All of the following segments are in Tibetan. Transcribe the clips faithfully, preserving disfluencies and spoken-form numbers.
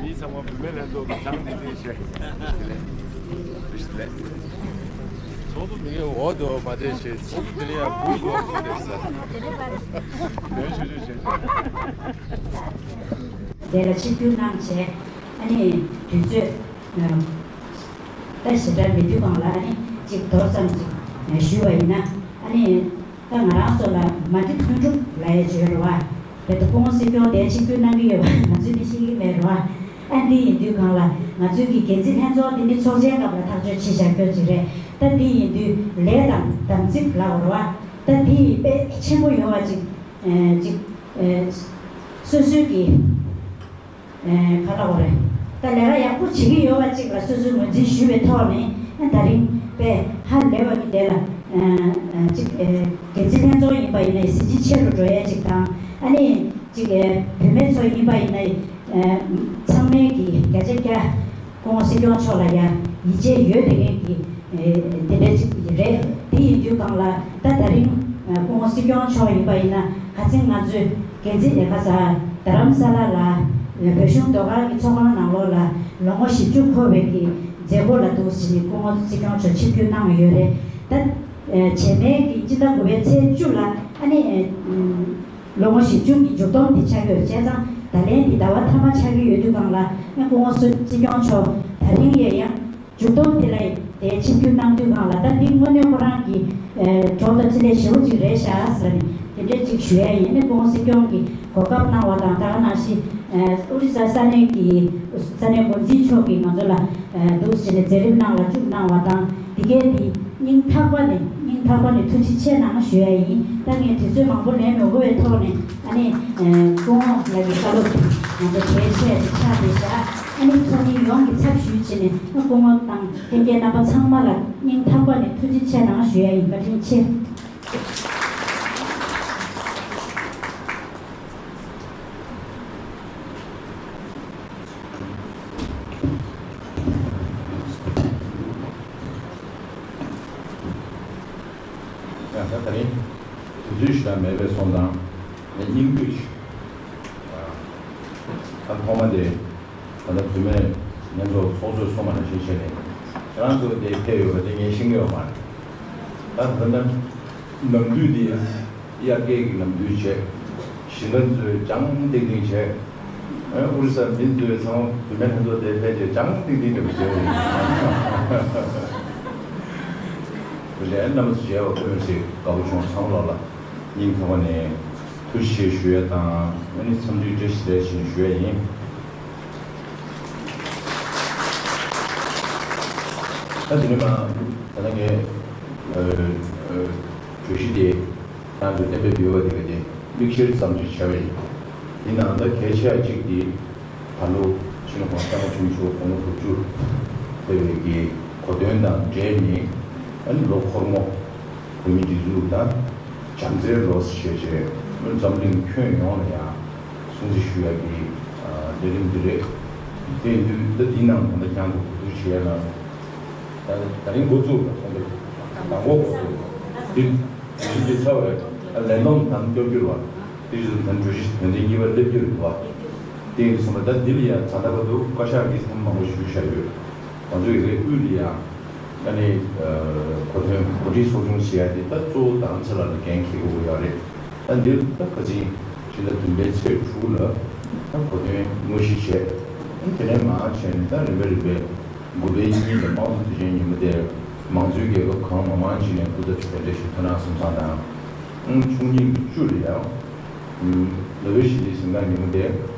མི་ཚང་མ་བུད་མེད་ལྷན་ཚོགས་ཀྱི་ལྷང་ཏིང་ཏིང་བྱས། ཚོགས་འདུ་མི་འོག་ཏུ་མ་བསྡད་བྱས། ཚོགས་འདུ་དེ་ལ་ཡང་འགུལ་འགྲོ་ཐུབ་བསྡད་ས། ལོན་ཤུ་ཤུ་བྱས། དེ་ལ་ཆིབས་བསྒྱུར་གནང་བྱས། ཨ་ནི་དུས་ཚོད་ད་ཞེ་དྲག་མེད་དུས་སྒང་ལ་ཨ་ནི་གཅིག་མདོར་ཙམ་ཅིག་ཞུས་པ་ཡིན་ན། ཨ་ནི་ད་ང་རང་ཚོ་ལ་མ་ཏི་ཐུན་དྲུག་ལབ་ཡ་ཅིག་ཡོད་རེད་བ། དེ་ད་སྐུ་ངོ་སྲིད་སྐྱོང་དེ་ཆིབས་བསྒྱུར་གནང་གི་ཡོད་པ་ང་ཚོས་ནི་ཤེས་ཀྱི་མེད་རེད་བ། ཨ་འདི་ཡིན་དུས་སྒང་ལ་ང་ཚོའི་གི་འགན་འཛིན་ལྷན་ཚོགས་འདི་ནི་ཚོགས་ཆེན་སྐབས་ལ་ཐག་གཅོད་བྱས་བཞག་རྒྱུ་ཅིག་རེད། ད་འདི་ཡིན་དུས་ལས་དང་དམ་ཚིག་ལབ་དགོས་རེད་བ། ད་འདི་ཡི་དཔེ་ཆེན་པོ་ཡོང་བ་ཅིག་ཅིག་སོ་སོའི་གི་ཨེ་ག་ལབ་དགོས་རེད། ད་ལས་ཀ་ཡག་པོ་བྱེད་ཀྱི་ཡོད་པ་གཅིག་ལ་སོ་སོའི་ངོས་འཛིན་ཞུས་པའི་ཐོག་ནས། ཨ་ད་རིང་དཔེ་ཧ་ལས་པ་གི་དེ་ལ་ཨ་ཨ་གཅིག་ཨེ་འགན་འཛིན་ལྷན་ཚོགས་ཡིན་པ་ཡིན་ན་གཟི་བརྗིད་ཆེ་རུ་འགྲོ་ཡ་གཅིག་དང་། ཨ་ནི་གཅིག་ཨེ་བུད་མེད་ཚོ་ཡིན་པ་ཡིན་ན་ཨེ་ཚང་མས་ཀྱི་བརྒྱ་ཆ་བརྒྱ་སྐུ་ངོ་སྲིད་སྐྱོང་མཆོག་ལ་ཡ་ཡིད་ཆེས་ཡོད་བསྡད་མཁན་གྱི་ཨེ་དེ་འདྲ་ཅིག་རེད། དེ་ཡིན་དུས་སྒང་ལ་ད་ད་རིང་ཨ་སྐུ་ངོ་སྲིད་སྐྱོང་མཆོག་ཡིན་པ་ཡིན་ན། ཁ་སང་ང་ཚོས་འགན་འཛིན་ལས་ཀ་ས་རྡ་རམ་ས་ལ་ལ་བོད་གཞུང་ཟློས་གར་གྱི་ཚོགས་ཁང་ནང་ལོགས་ལ་ལོ་ངོ་བཞི་བཅུ་འཁོར་བའི་གི་མཛད་སྒོ་ལ་འདུག་ཟེར་ནས་སྐུ་ངོ་སྲིད་སྐྱོང་མཆོག་ཆིབས་བསྒྱུར་གནང་ཡོད་རེད། ད་ཨེ་རྗེས་མའི་གི་སྤྱི་ཟླ་དགུ་པའི་ཚེས་བཅུ་ལ་ཨ་ནི་ཨེ་ལོ་ངོ་བཞི་བཅུ་གི་མཇུག་སྡོམ་དེ་ཆགས་ཀྱི་ཡོད། བྱས་ཙང་ད་ལན་འདི་ཟླ་བ་མཐའ་མ་ཆགས་ཀྱི་ཡོད་དུས་སྒང་ལ། ཨ་སྐུ་ངོ་སྲིད་སྐྱོང་མཆོག་ད་རིང་ཡང་ཡང་མཇུག་སྡོམ་དེ་ལ་དེ་ཆིབས་བསྒྱུར་གནང་དུས་སྒང་ལ། ད་འདི་དངོས་གནས་ཁོ་རང་གི་ཨེ་གྲོགས་དང་འཕྲིན་ལས་ཞེ་པོ་ཅིག་རེད་ཤག་ཟེར་ནས་དེ་འདྲས་ཅིག་ཞུ་ཡ་ཡིན། ཨ་ནི་སྐུ་ངོ་སྲིད་སྐྱོང་གི་གོ་སྐབས་གནང་བ་དང་། ད་ག་ནང་བཞིན་ཨེ་ཨོ་རི་ས་ས་གནས་ཀྱི་ས་གནས་འགོ་འཛིན་མཆོག་གིས་ང་ཚོ་ལ་ཨེ་འདུག་ཟེར་ནས་མཛད་རིམ་ནང་ལ་བཅུག་གནང་བ་དང་། དེ་གས་དེ་སྙིང་ཐག་པ་ནས་སྙིང་ཐག་པ་ནས་ཐུགས་རྗེ་ཆེ་གནང་ཞུ་ཡ་ཡིན། ད་ངས་དུས་ཚོད་མང་པོ་ལེན་མི་དགོས་པའི་ཐོག་ནས། ཨ་ནི་ཨེ་སྐུ་ངོ་ལགས་ཀྱི་བཀའ་སློབ་ང་ཚོ་གལ་ཆེ་ཆགས་བསྡད་ཤག་ཨ་ནི་ཚོགས་མི་ཡོངས་ཀྱི་ཚབ་ཞུས་བྱས་ནས། ཨ་སྐུ་ངོ་དང་ལྷན་རྒྱས་རྣམ་པ་ཚང་མ་ལ་སྙིང་ཐག་པ་ནས་ཐུགས་རྗེ་ཆེ་གནང་ཞུ་ཡ་ཡིན། བཀའ་དྲིན་ཆེ། ཡང་ད་ད་རིང་དུས་ཚོད་ཞེ་དྲག་མེད་པས་སོང་ཙང་། ངས་སྙིང་བསྡུས་ཤིག་ད་ཐོག་མ་དེ་ད་ལྟ་བུད་མེད་ལྷན་ཚོགས་ཚོགས་གཙོས་གསུངས་པ་ནང་བཞིན་བྱས་ནས། ཁྱེད་རང་ཚོ་དེ་ཕེབས་ཡོད་པ་དེ་ངས་ཤེས་ཀྱི་ཡོད་མ་རེད། ད་ད་ལྟ་ནམ་དུས་དེ་དབྱར་སྐྱེས་ཀྱི་ནམ་དུས་བྱས། ཞིང་ཁ་ཚོས་ལྗང་ཏིང་ཏིང་བྱས། ཨུ་རི་ས་མི་ཚོས་ཚང་མ་བུད་མེད་ལྷན་ཚོགས་དེ་ཕལ་ཆེར་ལྗང་ཏིང་ཏིང་འདྲ་པོ་བཟོས་ཡོད། དེ་འདྲའི་རྣམ་པ་ཚོ་མཇལ་བ་དཔེ་མི་སྲིད་དགའ་པོ་བྱུང་། ཚང་མ་ལོགས་ལ་སྙིང་ཐག་པ་ནས་ཐུགས་རྗེ་ཆེ་ཞུ་ཡ་དང་། ཨ་ནི་འཚམས་འདྲི་བཀྲ་ཤིས་བདེ་ལེགས་ཞུ་ཡ་ཡིན། ད་དེ་ནས་མ་ད་ལྟ་ངས་ཨ་ཨ་གྲོས་གཞི་དེ་ཁྱེད་རང་ཚོས་གཏན་འབེབས་ཡོད་པ་དེ་ག་དེ་མིག་བཤེར་ཙམ་ཞིག་བྱས་པ་ཡིན། དེ་ནང་ད་གལ་ཆེ་བ་གཅིག་དེ་ད་ལོ་ཕྱི་ལོ་ཉིས་སྟོང་ཉི་ཤུ་རྩ་གཅིག་ལོ་འཁོར་བཅུ་ཕེབས་པའི་གི་གོ་སྟོན་དང་འབྲེལ་ནས། ཨ་ནི་ལོ་འཁོར་མོ་བོད་མི་སྒྲིག་འཛུགས་དང་སྦྱང་བརྩོན་ལོ་ཞེས་བྱས། འཛམ་གླིང་ཁྱོན་ཡོངས་ལ་ཡང་སྲུང་བརྩི་ཞུ་ཡག་གི་ཨ་ལས་རིམ་འདི་རེད། དེ་ཡིན་དུས་ད་འདིའི་ནང་ད་ལྟ་ཁྱེད་རང་ཚོ་གོ་བསྡུར་བྱེད་ཡ་ལ། ད་ད་རིང་འགོ་བཙུགས་ལ་སོང་ཚེ་དང་པོ་འགོ་བཙུགས་འདི་གཞི་འདི་ཚར་བ་རེད། ལས་བསྡོམས་དང་སྐྱོར་རྒྱུ་རེད་བ། དེ་བཞིན་དོན་གྲོས་གཞི་དོན་ཚན་གཉིས་པ་སླེབས་རྒྱུ་རེད་བ། དེ་ཡིན་དུས་ཙམ་པ་ད་འདི་ལ་ཡང་ད་ལྟ་བར་དུ་བཀའ་ཤག་གིས་ཐེངས་མང་པོ་ཞིག་ཞུས་བཞག་ཡོད། ང་ཚོའི་རེ་དབུས་ལ་ཡང་ཨ་ནི་གོ་སྟོན་གོ་སྒྲིག་ཚོགས་ཆུང་ཞེས་ཡ་དེ་ད་གཙོ་བོ་རྡ་རམ་ས་ལ་ལ་འགན་འཁྱེར་དགོས་ཀྱི་ཡོད་རེད། ད་འདིར་ད་ཁ་སང་ཕྱི་ཟླ་བདུན་པའི་ཚེས་དྲུག་ལ་ད་གོ་སྟོན་དངོས་གཞི་བྱས། ཨ་ནི་དེ་ནས་མར་བྱས་ནས་ད་རིམ་པས་རིམ་པས་དགུ་པའི་ཉིན་ལ་དམངས་གཙོ་དུས་ཆེན་ཉིན་མོ་དེར་མང་གཙོའི་རྒྱལ་ཁབ་གང་མང་མང་ཞིག་ནས་སྐུ་ཚབ་ཀྱིས་གདན་འདྲེན་ཞུ་ཐུབ་ན་བསམ་བསམ་དང་། ཨང་བཅུ་གཉིས་ཀྱི་བཅུ་ལ་ཡང་ནོ་བེལ་ཞི་བདེའི་གཟེངས་རྟགས་ཉིན་མོ་དེར་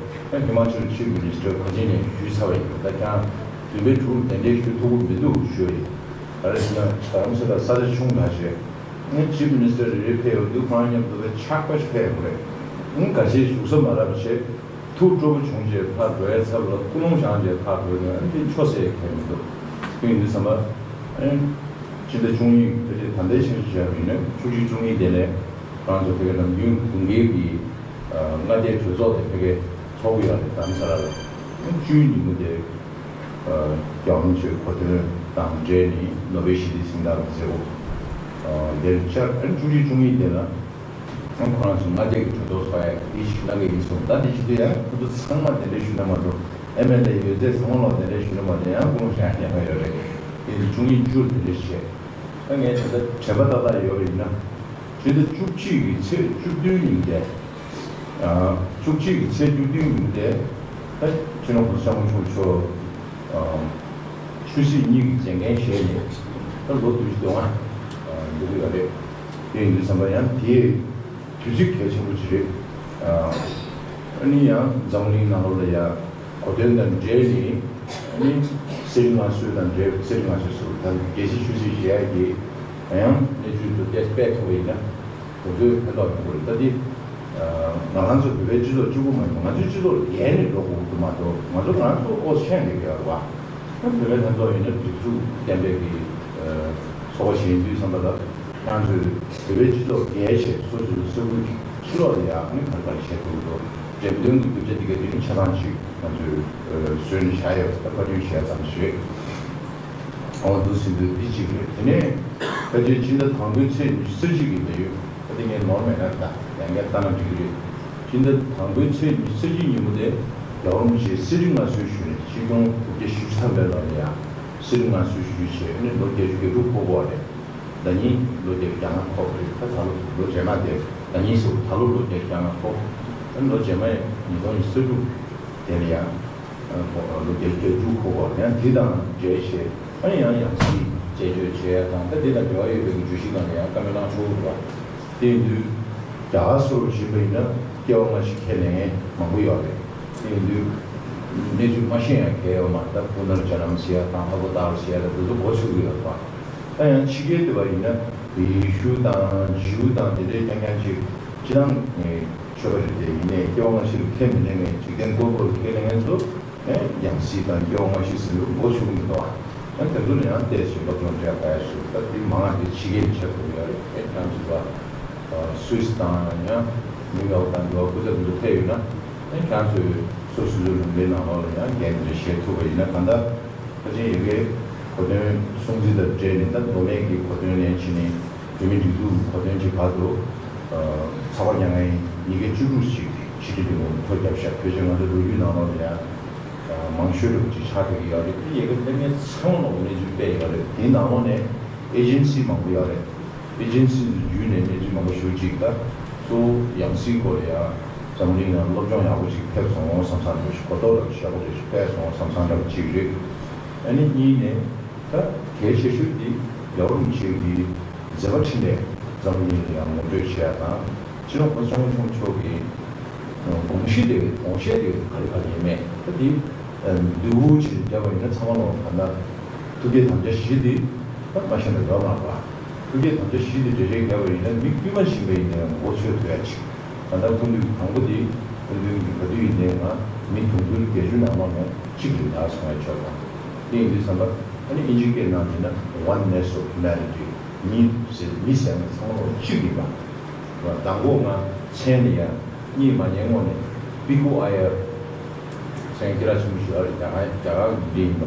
ད་ཧི་མ་ཅལ་ཆིབ་མི་ནི་སི་ཊར་ཁ་ཆེ་ནས་ཞུས་ཚར་བ་ཡིན། ད་ཁྱེད་རང་བདུན་པའི་དྲུག་གདན་འདྲེན་ཞུ་ཐུབ་ཀྱི་མི་འདུག་ཞུ་བ་ཡིན། ག་རེ་ཟེར་ན་རྡ་རམ་ས་ལ་ས་ཆ་ཆུང་དྲགས་བྱས། ཨང་ཆིབ་མི་ནི་སི་ཊར་རེ་རེ་ཕེབས་ཡོང་དུས་ཁོ་རང་མཉམ་དུ་ཆགས་པ་ཞིག་ཕེབས་ཡོང་རེད། ཨང་ག་ཚོད་བཞུགས་ས་མ་རག་པ་བྱས། ཐུགས་སྤྲོ་པོ་བྱུང་རྗེས་ཕར་འགྲོ་ཡའི་ཚབ་ལ་སྐུ་རླུང་བཞེངས་རྗེས་ཕར་འགྲོ་ཡོང་། ཨ་ནི་དེ་ཆོག་ཟེར་ཡ་གང་ཡང་མི་འདུག་དེ་ཡིན་དུས་ཙམ་པ་ ཨེ། ཕྱི་ཟླ་བཅུ་གཉིས་ཕལ་ཆེར་ད་ལྟའི་ཆར་གཞི་བཞག་པ་ཡིན་ན་བཅུ་གཅིག་བཅུ་གཉིས་དེ་ནས་ང་ཚོ་ཕ་གི་ནམ་རྒྱུན་དགུན་ཁའི་གི་ཨ་མངའ་སྡེའི་གྲོས་ཚོགས་དེ་ཕ་གི་ཚོགས་ཀྱི་ཡོད་རེད། རྡ་རམ་ས་ལ་ལ། ཨེ། བཅུའི་ཉིན་མོ་དེ་ཨ་རྒྱལ་བ་རིན་པོ་ཆེའི་གོ་སྟོན་དང་འབྲེལ་ནས་ནོ་བེལ་ཞི་བདེའི་གཟེངས་རྟགས་ལ་མཛད་སྒོ་ཨ་དེར་བཅར། ཨེ། བཅུ་གཅིག་བཅུ་གཉིས་དེ་ལ། ཁོ་རང་ཚོ་མངའ་སྡེ་གི་གྲོས་ཚོགས་ཚོགས་ཡ་འདི་ཞིག་གནང་གི་ཡིན་གསུངས། ད་འདི་ཞིག་ཏུ་ཡང་ཁོ་ཚོ་ཚང་མ་གདན་འདྲེན་ཞུས་ན་མ་གཏོགས། ཨེམ་ཨེལ་ཨེ་ཡོད་ཚད་ཚང་མ་ལ་གདན་འདྲེན་ཞུས་ན་མ་གཏོགས་ཡང་དགོངས་བཞག་ཉན་པ་ཡོད་རེད། དེ་ནི་བཅུ་གཉིས་བཅུར་གདན་འདྲེན་བྱས། ད་ངས་ད་ལྟ་དྲན་པ་ཏག་ཏག་ཡོད་པ་ཡིན་ན། ཕྱི་ཟླ་བཅུ་གཅིག་གི་ཚེས་བཅུ་བདུན་ཉིན་དེ། ཨ། བཅུ་གཅིག་གི་ཚེས་བཅུ་བདུན་ཉིན་དེ། ད་སྤྱི་ནོར་༸གོང་ས་༸སྐྱབས་མགོན་ཆེན་པོ་མཆོག་ཨ། ཆོས་སྲིད་གཉིས་ཀྱི་མཛད་འགན་བཞེས་ནས་ད་ལོ་བདུན་ཅུ་དོན་ལྔ་ཨ་འགྲོ་གི་ཡོད་རེད། དེ་ཡིན་དུས་ཙམ་པ་ཡང་དེའི་དུས་ཚིགས་གལ་ཆེན་པོ་ཅིག་རེད། ཨ་ནི་ཡང་འཛམ་གླིང་ནང་ལོགས་ལ་ཡང་གོ་སྟོན་དང་འབྲེལ་ནས་ཨ་ནི་གསེར་ཁྲི་མངའ་གསོལ་དང་འབྲེལ། གསེར་ཁྲི་མངའ་གསོལ་ཟེར་བ་ད་རྒྱལ་སྲིད་ཆོས་སྲིད་བཞེས་ཡག་གི་ཡང་གནས་ཚུལ་དུ་སྤེལ་ཐུབ་པ་ཡིན་ན། དེ་ཚོས་ཕན་ཐོགས་ཡོང་གི་རེད། ད་འདི་ང་རང་ཚོ་བོད་པའི་སྤྱི་ཚོགས་གཅིག་པུ་མ་ཡིན་པ་ང་ཚོའི་སྤྱི་ཚོགས་ལ་རྒྱས་ནས་འགྲོ་དགོས་ཀྱི་མ་གཏོགས་ང་ཚོ་ང་ཚོ་ཨོ་ཤན་ལས་ཀྱི་ཡོད་རེད་བ། ད་བོད་པའི་ལྷན་ཚོགས་ཡིན་ན་སྒྲིག་འཛུགས་ལྡན་པའི་གི་ཚོགས་པ་ཞིག་ཡིན་དུས་ཙམ་པ་ལ་ང་ཚོས་བོད་པའི་སྤྱི་ཚོགས་རྒྱས་བྱས་སོ་སོའི་ས་ཁུལ་ཕྱི་ལོགས་ལ་ཡག་ནི་ག་རེ་ག་རེ་བྱེད་ཐུབ་འདུག་འགྲེམས་སྟོན་གྱི་རྒྱུ་ཆ་འདི་ག་དེ་རིང་ཆ་ཚང་ཞིག་ང་ཚོས་བཟོས་ནས་བཞག་ཡོད། ད་བཀའ་འདྲི་བྱས་ཙམ་ཞིག་ཨོ་འདུག་ཟིན་དུས་འདི་གཅིག་རེད། དེ་ནས་ཕལ་ཆེར་ཕྱི་ཟླ་དང་པོའི་ཚེས་ཉི་ཤུ་རྩ་གཅིག་གི་ད་ཡོད། ད་དེ་ངས་ནོར་མེད་ན་ད་ཡང་བསྐྱར་ལྟ་ན་འགྲིག་གི་རེད། ཕྱི་ཟླ་དང་པོའི་ཚེས་ཉི་ཤུ་རྩ་གཅིག་ཉིན་མོ་དེ་རྒྱལ་བ་རིན་པོ་ཆེས་གསེར་ཁྲི་མངའ་གསོལ་ཞུས་ནས་ཆིག་སྟོང་དགུ་བརྒྱ་བཞི་བཅུ་ཐམ་པའི་ལོ་ལ་ཡང་གསེར་ཁྲི་མངའ་གསོལ་ཞུས་བྱས་ནས་ལོ་བརྒྱད་ཅུ་གྱ་དྲུག་འཁོར་གྱི་ཡོད་རེད། ཟླ་ཉིན་ལོ་བརྒྱད་ཅུ་གྱ་ལྔ་འཁོར་གྱི་རེད། ད་ད་ལོ་ལོ་རྗེས་མ་དེ་ཟླ་ཉིན་ཟེར་ད་ལོ་ལོ་བརྒྱད་ཅུ་གྱ་ལྔ་འཁོར། ད་ལོ་རྗེས་མ་ཉིས་སྟོང་ཉི་ཤུ་རྩ་དྲུག་དེ་ལ་ཡང་ལོ་བརྒྱད་ཅུ་གྱ་དྲུག་འཁོར་བ་ཡང་དེ་དང་འབྲེལ་བྱས་ཨ་ནི་ཡང་ཡང་སྲིད་རྩད་གཅོད་བྱས་དང་ད་དེ་དང་འབྲེལ་བ་ཡོད་པའི་བརྗོད་གཞི་སྒང་ལ་ཡང་བཀའ་མོལ་གནང་ཆོག་གི་རེད་བ། དེ་ཡིན་དུས་རྒྱ་གར་སོགས་ལ་ཞུས་པ་ཡིན་ན་སྐྱེ་བ་སྔ་ཕྱི་ཁས་ལེན་མང་པོ་ཡོད་རེད། དེ་ཡིན་དུས་གནས་ཚུལ་མ་ཤེས་ཡང་གལ་ཡོད་མ་རེད། ད་པུ་ནར་ཇ་ནམ་ཟེར་ཡ་དང་ཨ་བ་ཏར་ཟེར་ཡ་ད་དེ་ཚོ་མགོ་ཚོས་ཀྱི་ཡོད་རེད་བ། ད་ཡང་ཕྱི་རྒྱལ་དུ་བ་ཡིན་ན་ཡེ་ཤུ་དང་ཇིའུ་དང་དེ་འདྲའི་རྐྱང་རྐྱང་ཅིག་སྤྱིར་བཏང་ནས་ཆོས་པ་རེད་དེ། ཡིན་ནའི་སྐྱེ་བ་སྔ་ཕྱི་ལ་ཁས་མི་ལེན་མཁན་འཇིག་རྟེན་བཀོད་པ་ལ་ཁས་ལེན་མཁན་ཚོ་ཡང་སྲིད་དང་སྐྱེ་བ་སྔ་ཕྱི་ཟེར་ལུགས་མགོ་ཚོས་ཀྱི་མི་འདུག་ཨ། ཡང་དེ་ཚོ་ལ་ཡང་བལྟས་ཚེ་སློབ་སྦྱོང་སྤྲད་དགོས་ཡ་ཞིག་ད་འདི་མང་ང་དེ་ཕྱི་རྒྱལ་ཆེད་དུ་ཡོད་རེད། ཁྱེད་རང་ཚོ་ལ་སུད་སི་དང་ཡང་ནིའུ་ཡོག་དང་འདི་བ་སྐུ་ཚབ་འདུ་ཕེབས་ཡོད་ན་ཁྱེད་རང་ཚོས་སོ་སོ་སོའི་ལུང་པའི་ནང་ལོགས་ལ་ཡང་འགན་འདི་བཞེས་ཐུབ་པ་ཡིན་ན་གང་ལྟར། ཕལ་ཆེར་ཡ་གིའི་གོ་སྟོན་སྲུང་བརྩི་དང་འབྲེལ་ནས་ད་མདོ་སྨད་ཀྱི་གོ་སྟོན་ལེན་ཕྱིན་ནས་བོད་མི་སྒྲིག་འཛུགས་ཀྱི་གོ་སྟོན་གྱི་བར་དུ་ཚགས་པར་ཉར་མཁན་ཉིས་བརྒྱ་བཅུ་དྲུག་ཅིག་ཕྱི་དྲིལ་ལས་ཁུངས་ཐོ་བརྒྱབ་ཤག་ཕལ་ཆེར་ང་ཚོ་ལོ་རྒྱུས་ནང་ལོགས་ལ་ཡང་མང་ཤོས་འདྲ་པོ་ཅིག་ཆགས་བསྡད་ཀྱི་ཡོད་རེད། དེ་ཡ་གི་ལྷན་རྒྱས་ཚང་མ་ལོག་གནས་ཚུལ་སྤེལ་ཡོད་རེད། དེའི་ནང་ལོགས་ནས་ཨེ་ཇེན་སི་མང་པོ་ཡོད་རེད། ཨེ་ཇེན་སི་བརྒྱུད་ནས་གནས་ཚུལ་མང་པོ་ཞིག་ཅིག་ད་གཙོ་བོ་ཡང་སྲིད་སྐོར་ལ་ཡང་འཛམ་གླིང་ནང་སློབ་སྦྱོང་ཡག་པོ་ཅིག་ཐེབས་སོང་བསམ་བསམ་འདྲ་ཞིག་གོ་རྟོགས་འདྲ་ཞིག་ཡག་པོ་འདྲ་ཞིག་སྤེལ་སོང་བསམ་བསམ་འདྲ་པོ་ཅིག་རེད། ཨ་ནི་གཉིས་ནས་ད་གལ་ཆེ་ཤོས་འདི་རྒྱལ་བ་རིན་པོ་ཆེ་གི་མཛད་པ་འཕྲིན་ལས་འཛམ་གླིང་ལ་ཡང་ངོ་སྤྲོད་བྱེད་ཡ་དང་། སྤྱི་ནོར་༸གོང་ས་༸སྐྱབས་མགོན་ཆེན་པོ་མཆོག་གི་དགོངས་གཞི་དེ་དགོངས་བཞེད་དེ་ག་རེ་ག་རེ་ཡིན་མེད་ད་འདི་འདུས་བྱས་བརྒྱབ་པ་ཡིན་ན་ཚང་མ་ལོག་གང་ལྟར་ཐུགས་བསྐྱེད་དམ་བཅའ་བཞི་འདི་ད་མ་ཤེས་ན་ཡོད་མ་རེད་པ། ཐུགས་བསྐྱེད་དམ་བཅའ་བཞི་འདི་འགྲེལ་བཤད་བརྒྱབ་པ་ཡིན་ན་མི་དཀྱུས་མ་ཞིག་མ་ཡིན་ནའང་མགོ་ཚོས་ཐུབ་ཡ་ཅིག་གང་ལྟར་སྐུ་མདུན་གྱི་དང་པོ་འདི་སྐུ་མདུན་གྱི་ག་དུས་ཡིན་ནའི་ང་མི་དུང་ཕྱུར་བརྒྱད་ཅུ་ནང་ལོགས་ནས་གཅིག་རེད་ད་སོང་ཡ་ཆོག་དང་། དེ་ཡིན་དུས་ཙམ་པ་ཨ་ནི་ཨིན་ཇི་སྐད་ནང་བྲིས་ན་oneness of humanity། མི་ཟེར་མི་ཟེར་ན་ཚང་མ་ལོག་གཅིག་ཡིན་པ། དང་པོ་ང་མཚན་ནི་ཡ་གཉིས་མ་ཉན་སྔོན་ནས་པི་ཀུ་ཨ་ཡར་མཚན་སྐད་གྲགས་ཆེན་པོ་ཞིག་ཡོད་རེད། རྒྱ་གར་རྒྱ་གར་གྱི་འདི་ཡིན་པ།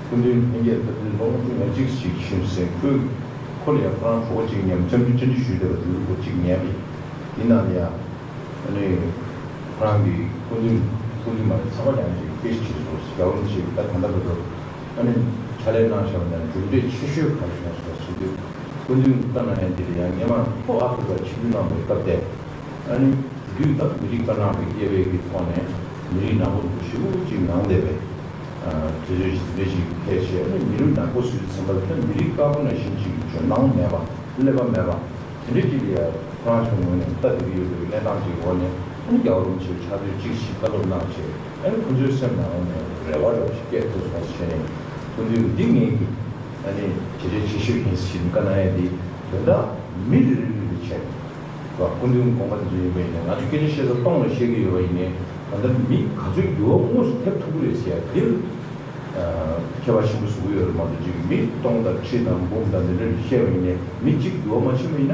སྐུ་མདུན་ལྷན་རྒྱས་ད་དུང་ལོ་ངོ་བཅུ་ང་གཅིག་ཞིག་ཤི་ཟིན། ཁོས་ཁོ་ལ་ཡང་ཁོ་རང་གྲོགས་པོ་གཅིག་མཉམ་བཅར་འདྲི་བཅར་འདྲི་ཞུས་བསྡད་པ་དེ་ཚོ་གཅིག་ཉན་པས། ཡིན་ནའང་ཡ། ཨ་ནི། ཁོ་རང་གི་སྐུ་མདུན་སྐུ་མདུན་མ་རེད་ཚ་བ་ཡང་ཅིག་སྐད་ཆ་དྲིས་སོང་། རྒྱལ་བ་རིན་པོ་ཆེས་ད་ད་ལྟ་བར་དུ་ཨ་ནི་ཕྱག་ལས་གནང་བཞག་པ་ནས་གྲུབ་འབྲས་ཆེ་ཤོས་ག་རེ་བྱུང་སོང་ཟེར་དུས། སྐུ་མདུན་བཀའ་གནང་ཡ་འདི་ལ་ཡང་སྔོན་མ་ལྷོ་ཨ་ཧྥེ་རི་ཀར་ཆིབས་བསྒྱུར་གནང་བའི་སྐབས་དེ། ཨ་ནི་དེ་དུས་ད་མི་རིགས་བཀའ་གནང་བའི་དབྱེ་བའི་གི་ཐོག་ནས་མི་རིགས་ནག་པོ་འདུ་ཤེས་ཅིག་ངང་བསྡད་པའི་དུས་ཚོད་ཅིག་དེ་འདྲ་ཅིག་ཕལ་ཆེར་ཨ་ནི་མི་རིགས་ནག་པོ་སུས་ཚན་པ་ལ་མི་རིགས་དཀར་པོ་ནང་བཞིན་ཅིག་འཇོན་ཐང་མེད་པ་ཀླད་པ་མེད་པ། དེ་འདྲ་ཅིག་ལ་ཡང་ཁོ་རང་ཚོའི་ངོས་ནས་ལྟ་བསྡད་ཀྱི་ཡོད་པའི་གནས་སྟངས་ཅིག་འོག་ནས་ཨ་ནི་རྒྱལ་བ་རིན་པོ་ཆེར་ཕྱག་དཔེ་གཅིག་ཞིག་བཀའ་སློབ་གནང་བྱས། ཨ་ནི་ཁོ་ཚོའི་སེམས་ནང་ནས་རེ་བ་འདྲ་བོ་ཞིག་སྐྱེས་ཐུབ་སོང་ཟེར་ནས་སྐུ་མདུན་འདི་ངེད་ཀྱི་ཨ་ནི་བྱས་རྗེས་ཆེ་ཤོས་ཡིན་ཟེར་བཀའ་གནང་ཡ་འདི་དོན་དག་མི་རེ་རེ་རེ་རེ་བྱས་ནས་སྐུ་མདུན་དགོངས་པ་འདི་ཚོ་ཡིན་པ་ཡིན་ན་ང་ཚོ་སྐད་ཆ་བཤད་ས་སྟོང་ལ་བཤད་ཀྱི་ཡོད་པ་ཡིན་ནའི་ད་ལྟ་མི་ག་ཚོད་འགྱུར་བ་དངོས་སུ་ཐེབས་ཐུབ་ཀྱི་རེད་ཟེར་ཡ་འདི་ལ། ཁྱད་པར་ཆེན་པོ་བཟོ་གི་ཡོད་རེད་མ་གཏོགས། ཅིག་མི་སྟོང་དང་ཁྲི་དང་འབུམ་དང་འདི་འདྲ་བཤད་པ་ཡིན་ནའི་མི་གཅིག་འགྱུར་བ་མ་ཕྱིན་པ་ཡིན་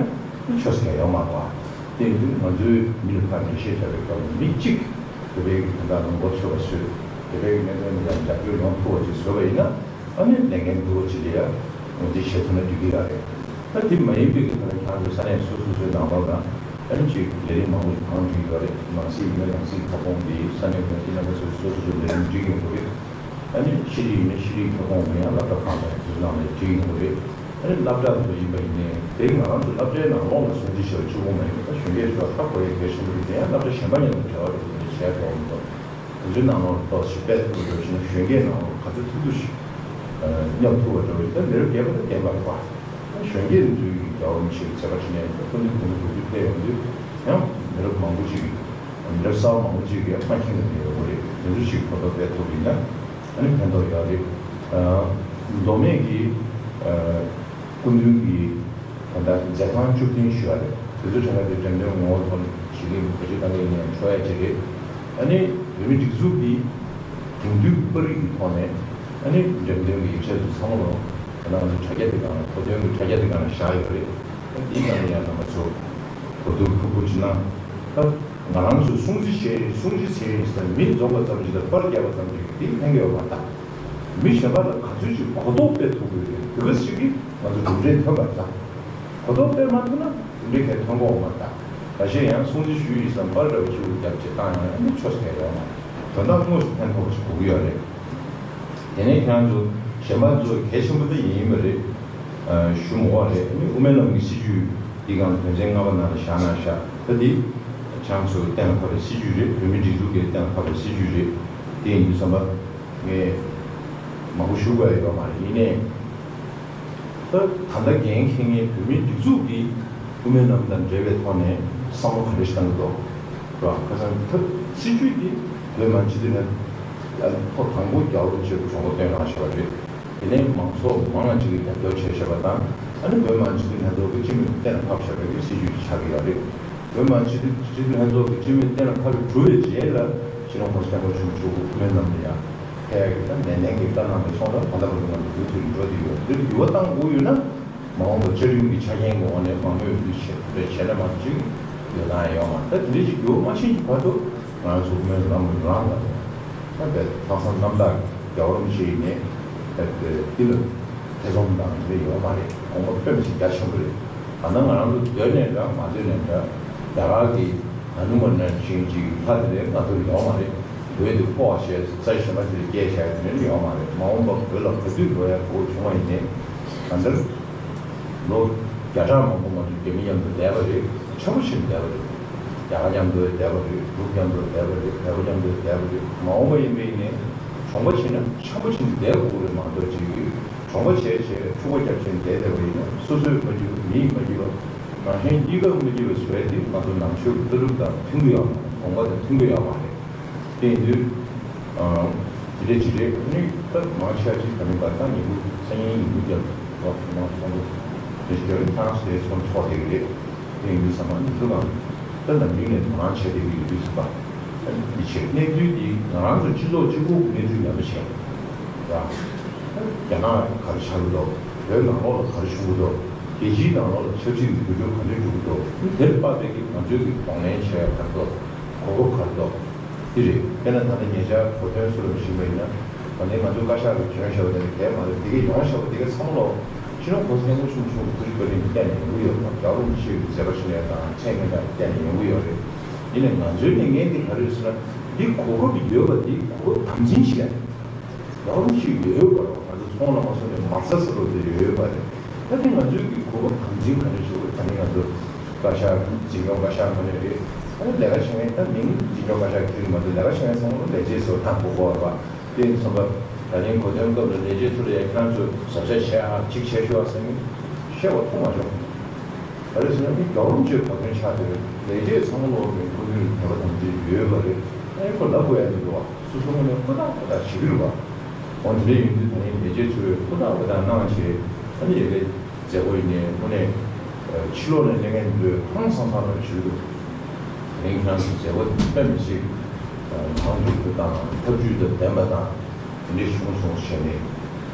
ན་ཆོས་སྐད་ཡོད་མ་རེད་པ། དེ་ཡིན་དུས་ང་ཚོའི་མི་ལ་ཕར་འགྲེལ་བཤད་བྱ་བའི་སྐབས་ལ་མི་གཅིག་བོད་པའི་གི་དོན་དག་ལ་མགོ་ཚོས་པ་བཟོས། བོད་པའི་གི་གནད་དོན་ལ་ཡང་རྒྱབ་སྐྱོར་ཡོང་ཐུབ་པ་ཅིག་བཟོས་པ་ཡིན་ན། ཨ་ནི་ལས་འགན་འདུ་བ་ཅིག་ལ་ཡང་ངོས་འཛིན་བྱེད་ཐུབ་ན་འགྲིག་གི་ཡོད་རེད། ད་དེ་མ་ཡིན་པའི་གི་ཐོག་ནས་ཁྱེད་རང་ཚོ་ས་གནས་སོ་སོ་སོའི་ནང་ལོགས་ལ་ཨ་ནི་ཅིག་ལས་རིམ་མང་པོ་ཞིག་གང་སྒྲིག་ཡོད་རེད། ནང་སྲིད་ཡིན་ན་ནང་སྲིད་ཁ་སྐོང་དེ་ས་གནས་ཀྱི་དེ་རྣམ་པ་ཚོས་སོ་སོ་སོའི་ལས་རིམ་སྒྲིག་ཡོང་གི་རེད། ཨ་ནི་ཤེས་རིག་ཡིན་ན་ཤེས་རིག་ཁ་སྐོང་དེ་ཡང་སློབ་གྲྭ་ཁང་དང་དེ་ཚོའི་ནང་ལ་སྒྲིག་ཡོང་གི་རེད། ཨ་ནི་སློབ་གྲྭ་དེ་ཚོ་ཡིན་པ་ཡིན་ནའི་དེ་ང་རང་ཚོ་སློབ་གྲྭའི་ནང་ལོགས་ལ་སྲུང་བརྩི་བྱེད་པ་གཅིག་པོ་མ་ཡིན་པ། ད་གཞོན་སྐྱེས་ཚོ་ཧ་གོ་ཡ་གལ་ཆེན་པོ་རེད། དེ་ཡང་སློབ་གྲྭ་གཞན་པ་མཉམ་དུ་འབྲེལ་བ་རེད། དེ་འདྲ་བྱས་འགྲོ་མི་འདུག་དེ་ཚོའི་ནང་ལོགས་ལ་ཏོག་ཙམ་སྤེལ་ཐུབ་པ་འགྲོ་ཕྱིན་ན་གཞོན་སྐྱེས་ནང་ལོགས་ག་ཚོད་ཐུབ་ཐུབ་ཞིག་མཉམ་ཐུབ་པ་འགྲོ་རེད། ད་མི་རབས་རྒས་པ་དང་རྒན་པ་རེད་པ། གཞོན་སྐྱེས་འདི་ཚོའི་རྒྱལ་བ་རིན་པོ་ཆེ་གི་མཛད་པ་ཁྲིད་ནས་ཁོ་ཚོའི་དགུང་ལོ་དགུ་བཅུ་ཕེབས་ཡོང་དུས་ཡང་མི་རབས་མང་པོ་ཅིག་གིས་མི་རབས་གསར་པ་མང་པོ་ཅིག་གིས་མ་མཁྱེན་ནས་ཡོད་པ་རེད། དེ་ཚོ་ཞིག་གོ་རྟོགས་སྤེལ་ཐུབ་པ་ཡིན་ན་ཨ་ནི་ཕན་ཐོགས་ཡོད་རེད། མདོ་སྨད་ཀྱི་སྐུ་མདུན་གྱི་ད་ལྟ་མཛད་ཁང་བཅུ་བདུན་ཞུ་བ་རེད། དེ་ཚོ་དྲན་པ་དེ་འགྲེམས་སྟོན་ངོ་བོ་ཐོག་ནས་བྱེད་ཀྱི་ཡིན། བོད་སྤྱི་བཏང་གི་ཡིན་ན་ཆོག་ཡ་ཅིག་རེད། ཨ་ནི་བོད་མིའི་སྒྲིག་འཛུགས་ཀྱི་དེང་དུས་པར་རིས་ཀྱི་ཐོག་ནས་ཨ་ནི་འགྲེམས་སྟོན་གྱི་ཡིག་ཆ་དེ་ཚང་མ་ལོ་ད་ང་ཚོ་དྲ་རྒྱ་དེ་སྒང་ལ་གོ་སྟོན་གྱི་དྲ་རྒྱ་དེ་སྒང་ལ་བཞག་ཡོད་རེད། ཨ་འདིའི་སྒང་ལ་ཡང་རྣམ་པ་ཚོ་གོ་བསྡུར་ཁུར་ཁུར་ཅིག་གནང་། ད་ང་རང་ཚོས་སྲུང་བརྩི་བྱས་སྲུང་བརྩི་བྱས་ཡིན་ཟེར་མི་འཛོམས་པ་ཙམ་ཞིག་དང་པར་བརྒྱབ་པ་ཙམ་ཞིག་དེ་ཕན་གྱི་ཡོད་མ་རེད། མི་གཞན་པ་ལ་ག་ཚོད་ཅིག་གོ་རྟོགས་སྤེལ་ཐུབ་དགོས་རེད། དེ་ག་ཞིག་གིས་ང་ཚོ་གྲུབ་འབྲས་ཐོན་པ་རེད། ད་གོ་རྟོགས་སྤེལ་མ་ཐུབ་ན་གྲུབ་འབྲས་གང་ཐོན་གྱི་ཡོད་མ་རེད། ད་ཁ་ཤས་ཡང་སྲུང་བརྩི་ཞུས་ཡིན་བསམ་པར་འདྲ་བོ་ཅིག་རྒྱབ་བྱས་བཏང་ཡང་ནི་ཆོས་སྐད་ཡོད་མ་རེད། དོན་དག་དངོས་སུ་ཕན་ཐོགས་ཤིག་དགོས་ཀྱི་ཡོད་རེད། དེ་ནས་ཁྱེད་རང་ཚོ་གཞན་པ་ཚོ་གལ་ཆེན་པོ་དེ་ཡིན་པ་རེད། ཨ་ཞུ་མི་དགོས་རེད། ཨ་ནི་དབུ་མའི་ལམ་གྱི་སྲིད་བྱུས་འདི་གང་དོན་ཚན་ལྔ་པ་ནང་ལ་བཞག་ན་བཞག་ད་འདི་ཁྱེད་རང་ཚོ་གཏན་ལ་ཕབ་པའི་སྲིད་བྱུས་རེད། བོད་མིའི་སྒྲིག་འཛུགས་ཀྱི་གཏན་ལ་ཕབ་པའི་སྲིད་བྱུས་རེད། དེ་ཡིན་དུས་ཙམ་པ་ངས་མང་པོ་ཞུ་དགོས་ཡ་ཡོད་མ་རེད། ཡིན་ནའི། ད་ད་ལྟ་འགན་འཁྱེར་མཁན་བོད་མིའི་སྒྲིག་འཛུགས་ཀྱིས་དབུ་མའི་ལམ་དང་འབྲེལ་བའི་ཐོག་ནས་བསམ་བློ་ག་འདྲ་ཞིག་བཏང་གི་འདུག་རེད་བ། ཁ་སང་ད་སྲིད་བྱུས་འདི་བོད་མི་མང་སྤྱི་འཐུས་ལྷན་ཚོགས་ཐེངས་དང་པོ་རྒྱལ་བ་རིན་པོ་ཆེས་གྲོས་འགོ་བཏོན་གནང་བཞག་པ་རེད། དེ་ནས་མང་ཚོགས་མང་ང་ཅིག་གིས་རྒྱབ་སྐྱོར་བྱས་བཞག་པ་དང་། ཨ་ནི་བོད་མི་མང་སྤྱི་འཐུས་ལྷན་ཚོགས་ཀྱིས་སྤྱི་མོས་གཏན་ལ་ཕབ་བཞག་པའི་སྲིད་བྱུས་ཅིག་ཆགས་ཀྱི་ཡོད་རེད། བོད་མི་མང་སྤྱི་འཐུས་སྤྱི་འཐུས་ལྷན་ཚོགས་ཀྱིས་སྤྱི་མོས་གཏན་ལ་ཕབ་གྲུབ་པའི་རྗེས་ལ་སྤྱི་ནོར་༸གོང་ས་༸སྐྱབས་མགོན་ཆེན་པོ་མཆོག་དབུ་མའི་ལམ་ལ་ཡང་ཕེབས་ཡག་གི་ད་ནན་ཏན་གྱིས་བཀའ་གནང་བའི་ཐོག་ལ་ད་ལྟ་བར་དུ་ང་ཚོ་མུ་མཐུད་འགྲོ་བསྡད་ཡོད། འདིར་འགྱུར་བ་གཏང་དགོས་ཡོད་ན་མ་འོངས་པར་བཅའ་ཁྲིམས་ཀྱི་ཆ་རྐྱེན་གྱི་འོག་ནས་མང་མོས་འདི་བྱས་རེ་བྱས་ན་མ་གཅིག་ཡོད་ན་ཡོད་མ་རེད། ད་དེ་འདྲ་ཞིག་འགྱུར་བ་མ་ཕྱིན་གྱི་བར་དུ་ང་ཚོ་དབུ་མའི་ལམ་ལ་རང་ལ་ད་དཔེ་ལྷག་བསམ་རྣམ་དག་རྒྱལ་བ་རིན་པོ་ཆེ་ཡིན་ནས་ད་དེ་འདི་ལ་ཐེ་ཚོམ་དང་དེ་འདྲ་ཡོད་མ་རེད། དགོངས་པ་དཔེ་མི་སྲིད་རྒྱ་ཆེན་པོ་རེད། ད་ནང་ང་རང་ཚོ་འདོད་ནས་འདྲ་མ་འདོད་ནས་འདྲ་རྒྱ་གར་གྱི་ཧ་ནུ་མ་ནན་ཞིང་གཅིག་ལྷ་དེ་འདྲའི་ང་ཚོར་ཡོད་མ་རེད། བོད་དུ་ཕོག་བྱས་རྩྭ་གཞན་པ་དེ་སྐྱེས་བྱས་དེ་འདྲ་ཡོད་མ་རེད། མ་འོངས་པ་བོད་ལ་ག་དུས་འགྲོ་ཡ་དགོས་བྱུང་བ་ཡིན་ནའི་ད་ལྟར་ལོ་བརྒྱ་ཕྲག་མང་པོ་ང་ཚོ་རྒྱ་མི་མཉམ་དུ་བསྡད་པ་རེད། ཆེན་པོ་ཕྱིན་བསྡད་པ་རེད། རྒྱ་གར་མཉམ་དུ་བསྡད་པ་རེད། འབྲུག་མཉམ་དུ་བསྡད་པ་རེད། བལ་པོ་མཉམ་དུ་བསྡད་པ་རེད། མ་འོངས་པ་ཡིན་པ་ཡིན་ནའི་གྲོང་པ་ཕྱིན་ན་ཆེན་པོ་ཕྱིན་བསྡད་དགོས་རེད་མ་གཏོགས་ཅིག་གྲོང་པ་བྱས་བྱས་ཕྲུ་གུ་སྐྱབས་ཆེན་བསྡད་བསྡད་པ་ཡིན་ན་སོ་སོས་མ་འགྱུར་བ་མིས་མ་འགྱུར་བ་ནང་བཞིན་གཉིས་ཀ་མ་འགྱུར་བ་བཟོ་ཡ་དེ་ང་ཚོ་ནང་ཆོས་ཀྱི་ལྟ་གྲུབ་དང་མཐུན་གྱི་ཡོད་མ་རེད། དགོངས་པ་དང་མཐུན་གྱི་ཡོད་མ་རེད། དེ་ཡིན་དུས་དེ་འདྲས་ཅིག་རེད། ནི་ད་མང་ཆེ་བ་ཅིག་ད་ནི་བར་ཐག་ཉིན་གུང་སང་ཉིན་ཉིན་གུང་རྒྱབ་ལོག་མང་ཚོགས་འདུ་དེ་ཞིག་རེད། ཐང་སེ་ཚོང་ཚོགས་བསྡད་ཀྱི་རེད། དེ་ཡིན་དུས་ཚང་མ་འདི་ཚོ་གང་ད་ནམ་རྒྱུན་ནས་དོ་སྣང་བྱས་བསྡད་ཀྱི་ཡོད་དུས་ཚོད་པ། འདི་བྱས་གནས་ཚུལ་འདི་ང་རང་ཚོ་སྤྱི་ཚོགས་གཅིག་པུ་གི་གནས་ཚུལ་ངན་པ་བྱས་ར། རྒྱ་ནག་ག་རེ་ཆགས་ཀྱི་འདུག་བོད་ནང་ལོགས་ལ་ག་རེ་བྱུང་གི་འདུག་རྒྱལ་སྤྱིའི་ནང་ལོགས་ལ་ཆབ་སྲིད་ཀྱི་འགྱུར་ལྡོག་ག་འདྲས་འགྲོ་གི་འདུག་དེར་དཔག་པའི་གི་ང་ཚོས་ཀྱི་གདོང་ལེན་བྱས་ཡ་ག་རེ་འདུག་གོ་སྐབས་ག་རེ་འདུག་འདི་རེད། དཔེར་ན་ད་ལྟ་ཉེ་ཆར་གོ་དོན་སུ་ལ་ཞུས་པ་ཡིན་ན། ད་ལྟའི་ང་ཚོ་བཀའ་ཤག་གིས་བྱོན་བཞག་པ་དེ་གས་མ་རེད། དེ་གས་ཡོང་བཞག་པ་དེ་གས་ཚང་མ་ལོ་སྤྱི་ནོར་༸གོང་ས་༸སྐྱབས་མགོན་ཆེན་པོ་མཆོག་གི་སྐུ་ཚེ་བར་དུ་བསྟན་ནས་ཡོང་གི་ཡོད་རེད། རྒྱལ་བ་རིན་པོ་ཆེ་གི་མཛད་པ་ཕྱིན་ཡ་དང་མཚན་སྙན་གྲགས་བསྟན་ནས་ཡོང་གི་ཡོད་རེད། ཡིན་ནའི་ང་ཚོའི་ལས་འགན་དེ་ག་རེ་རེད་ཟེར་ན། འདི་གོ་སྐབས་ཡོད་པ་འདི་གོ་སྐབས་དམ་འཛིན་བྱེད་ཡ་རེད། རང་ཅིག་ཡོད་པར་ང་ཚོ་ཚོང་ལ་མ་སོང་ནས་མ་རྩ་ས་རུ་དེ་ཡོད་པ་རེད། ད་དེ་ང་ཚོའི་གི་གོ་སྐབས་དམ་འཛིན་ག་རེ་ཞུ་དགོས། ད་ནི་ང་ཚོ་བཀའ་ཤག་འཛིན་སྐྱོང་བཀའ་ཤག་ངོས་ནས་རེད། ཨ་ནི་ལས་ཀ་བྱེད་མཁན་ད་མིང་འཛིན་སྐྱོང་བཀའ་ཤག་ཁྱེར་གྱི་མ་འདུག་ལས་ཀ་བྱེད་མཁན་ཚང་མ་ལོ་ལས་བྱེད་ཚོ་དང་པོ་གོ་བ་རེད་པ། དེ་ཡིན་ཙང་ད་ནི་གོ་སྟོན་སྐབས་ལ་ལས་བྱེད་ཚོ་ལ་ཡ་ཁྱེད་རང་ཚོས་གཟབ་གཟབ་བྱས་ཨ་ཅིག་བྱས་ཤོག་ཨ་ཟེར་ནས་བཤད་པ་མཐོང་མ་བྱུང་། ག་རེ་ཟེར་ན་མི་རྒྱལ་བ་རིན་པོ་ཆེའི་གོ་སྟོན་ཆགས་བསྡད་པའི་ལས་བྱེད་ཚང་མ་ལོ་མི་ཁོར་ཡུག་ལ་དད་པ་དམ་ཚིག་ཡོད་པ་རེད། ཨ་ནི་ཁོ་ལབ་དགོས་ཡ་མི་འདུག་བ། སོ་སོ་ངོས་ནས་ཧུར་ཐག་ཧུར་ཐག་བྱེད་ཀྱི་རེད་བ། འོ་དེ་འདྲ་ཡིན་དུས་ད་ནི་ལས་བྱེད་ཚོས་ཧུར་ཐག་ཧུར་ཐག་གནང་བྱས་ཨ་ནི་ཡ་གི་མཛད་སྒོ་ཡིན་ནའི་དངོས་གནས་ཕྱི་ལོགས་ནས་གླེང་མཁན་འདི་ཚོས་ཧང་སང་སང་རང་བྱེད་ཀྱི་འདུག་དེ་རིང་ཁྱེད་རང་ཚོ་མཛད་སྒོ་དཔེ་མི་སྲིད་མང་པོ་ཞིག་དང་ཐབས་ཇུས་དང་ལྡན་པ་དང་དེ་འདྲ་བྱུང་སོང་བྱས་ནས་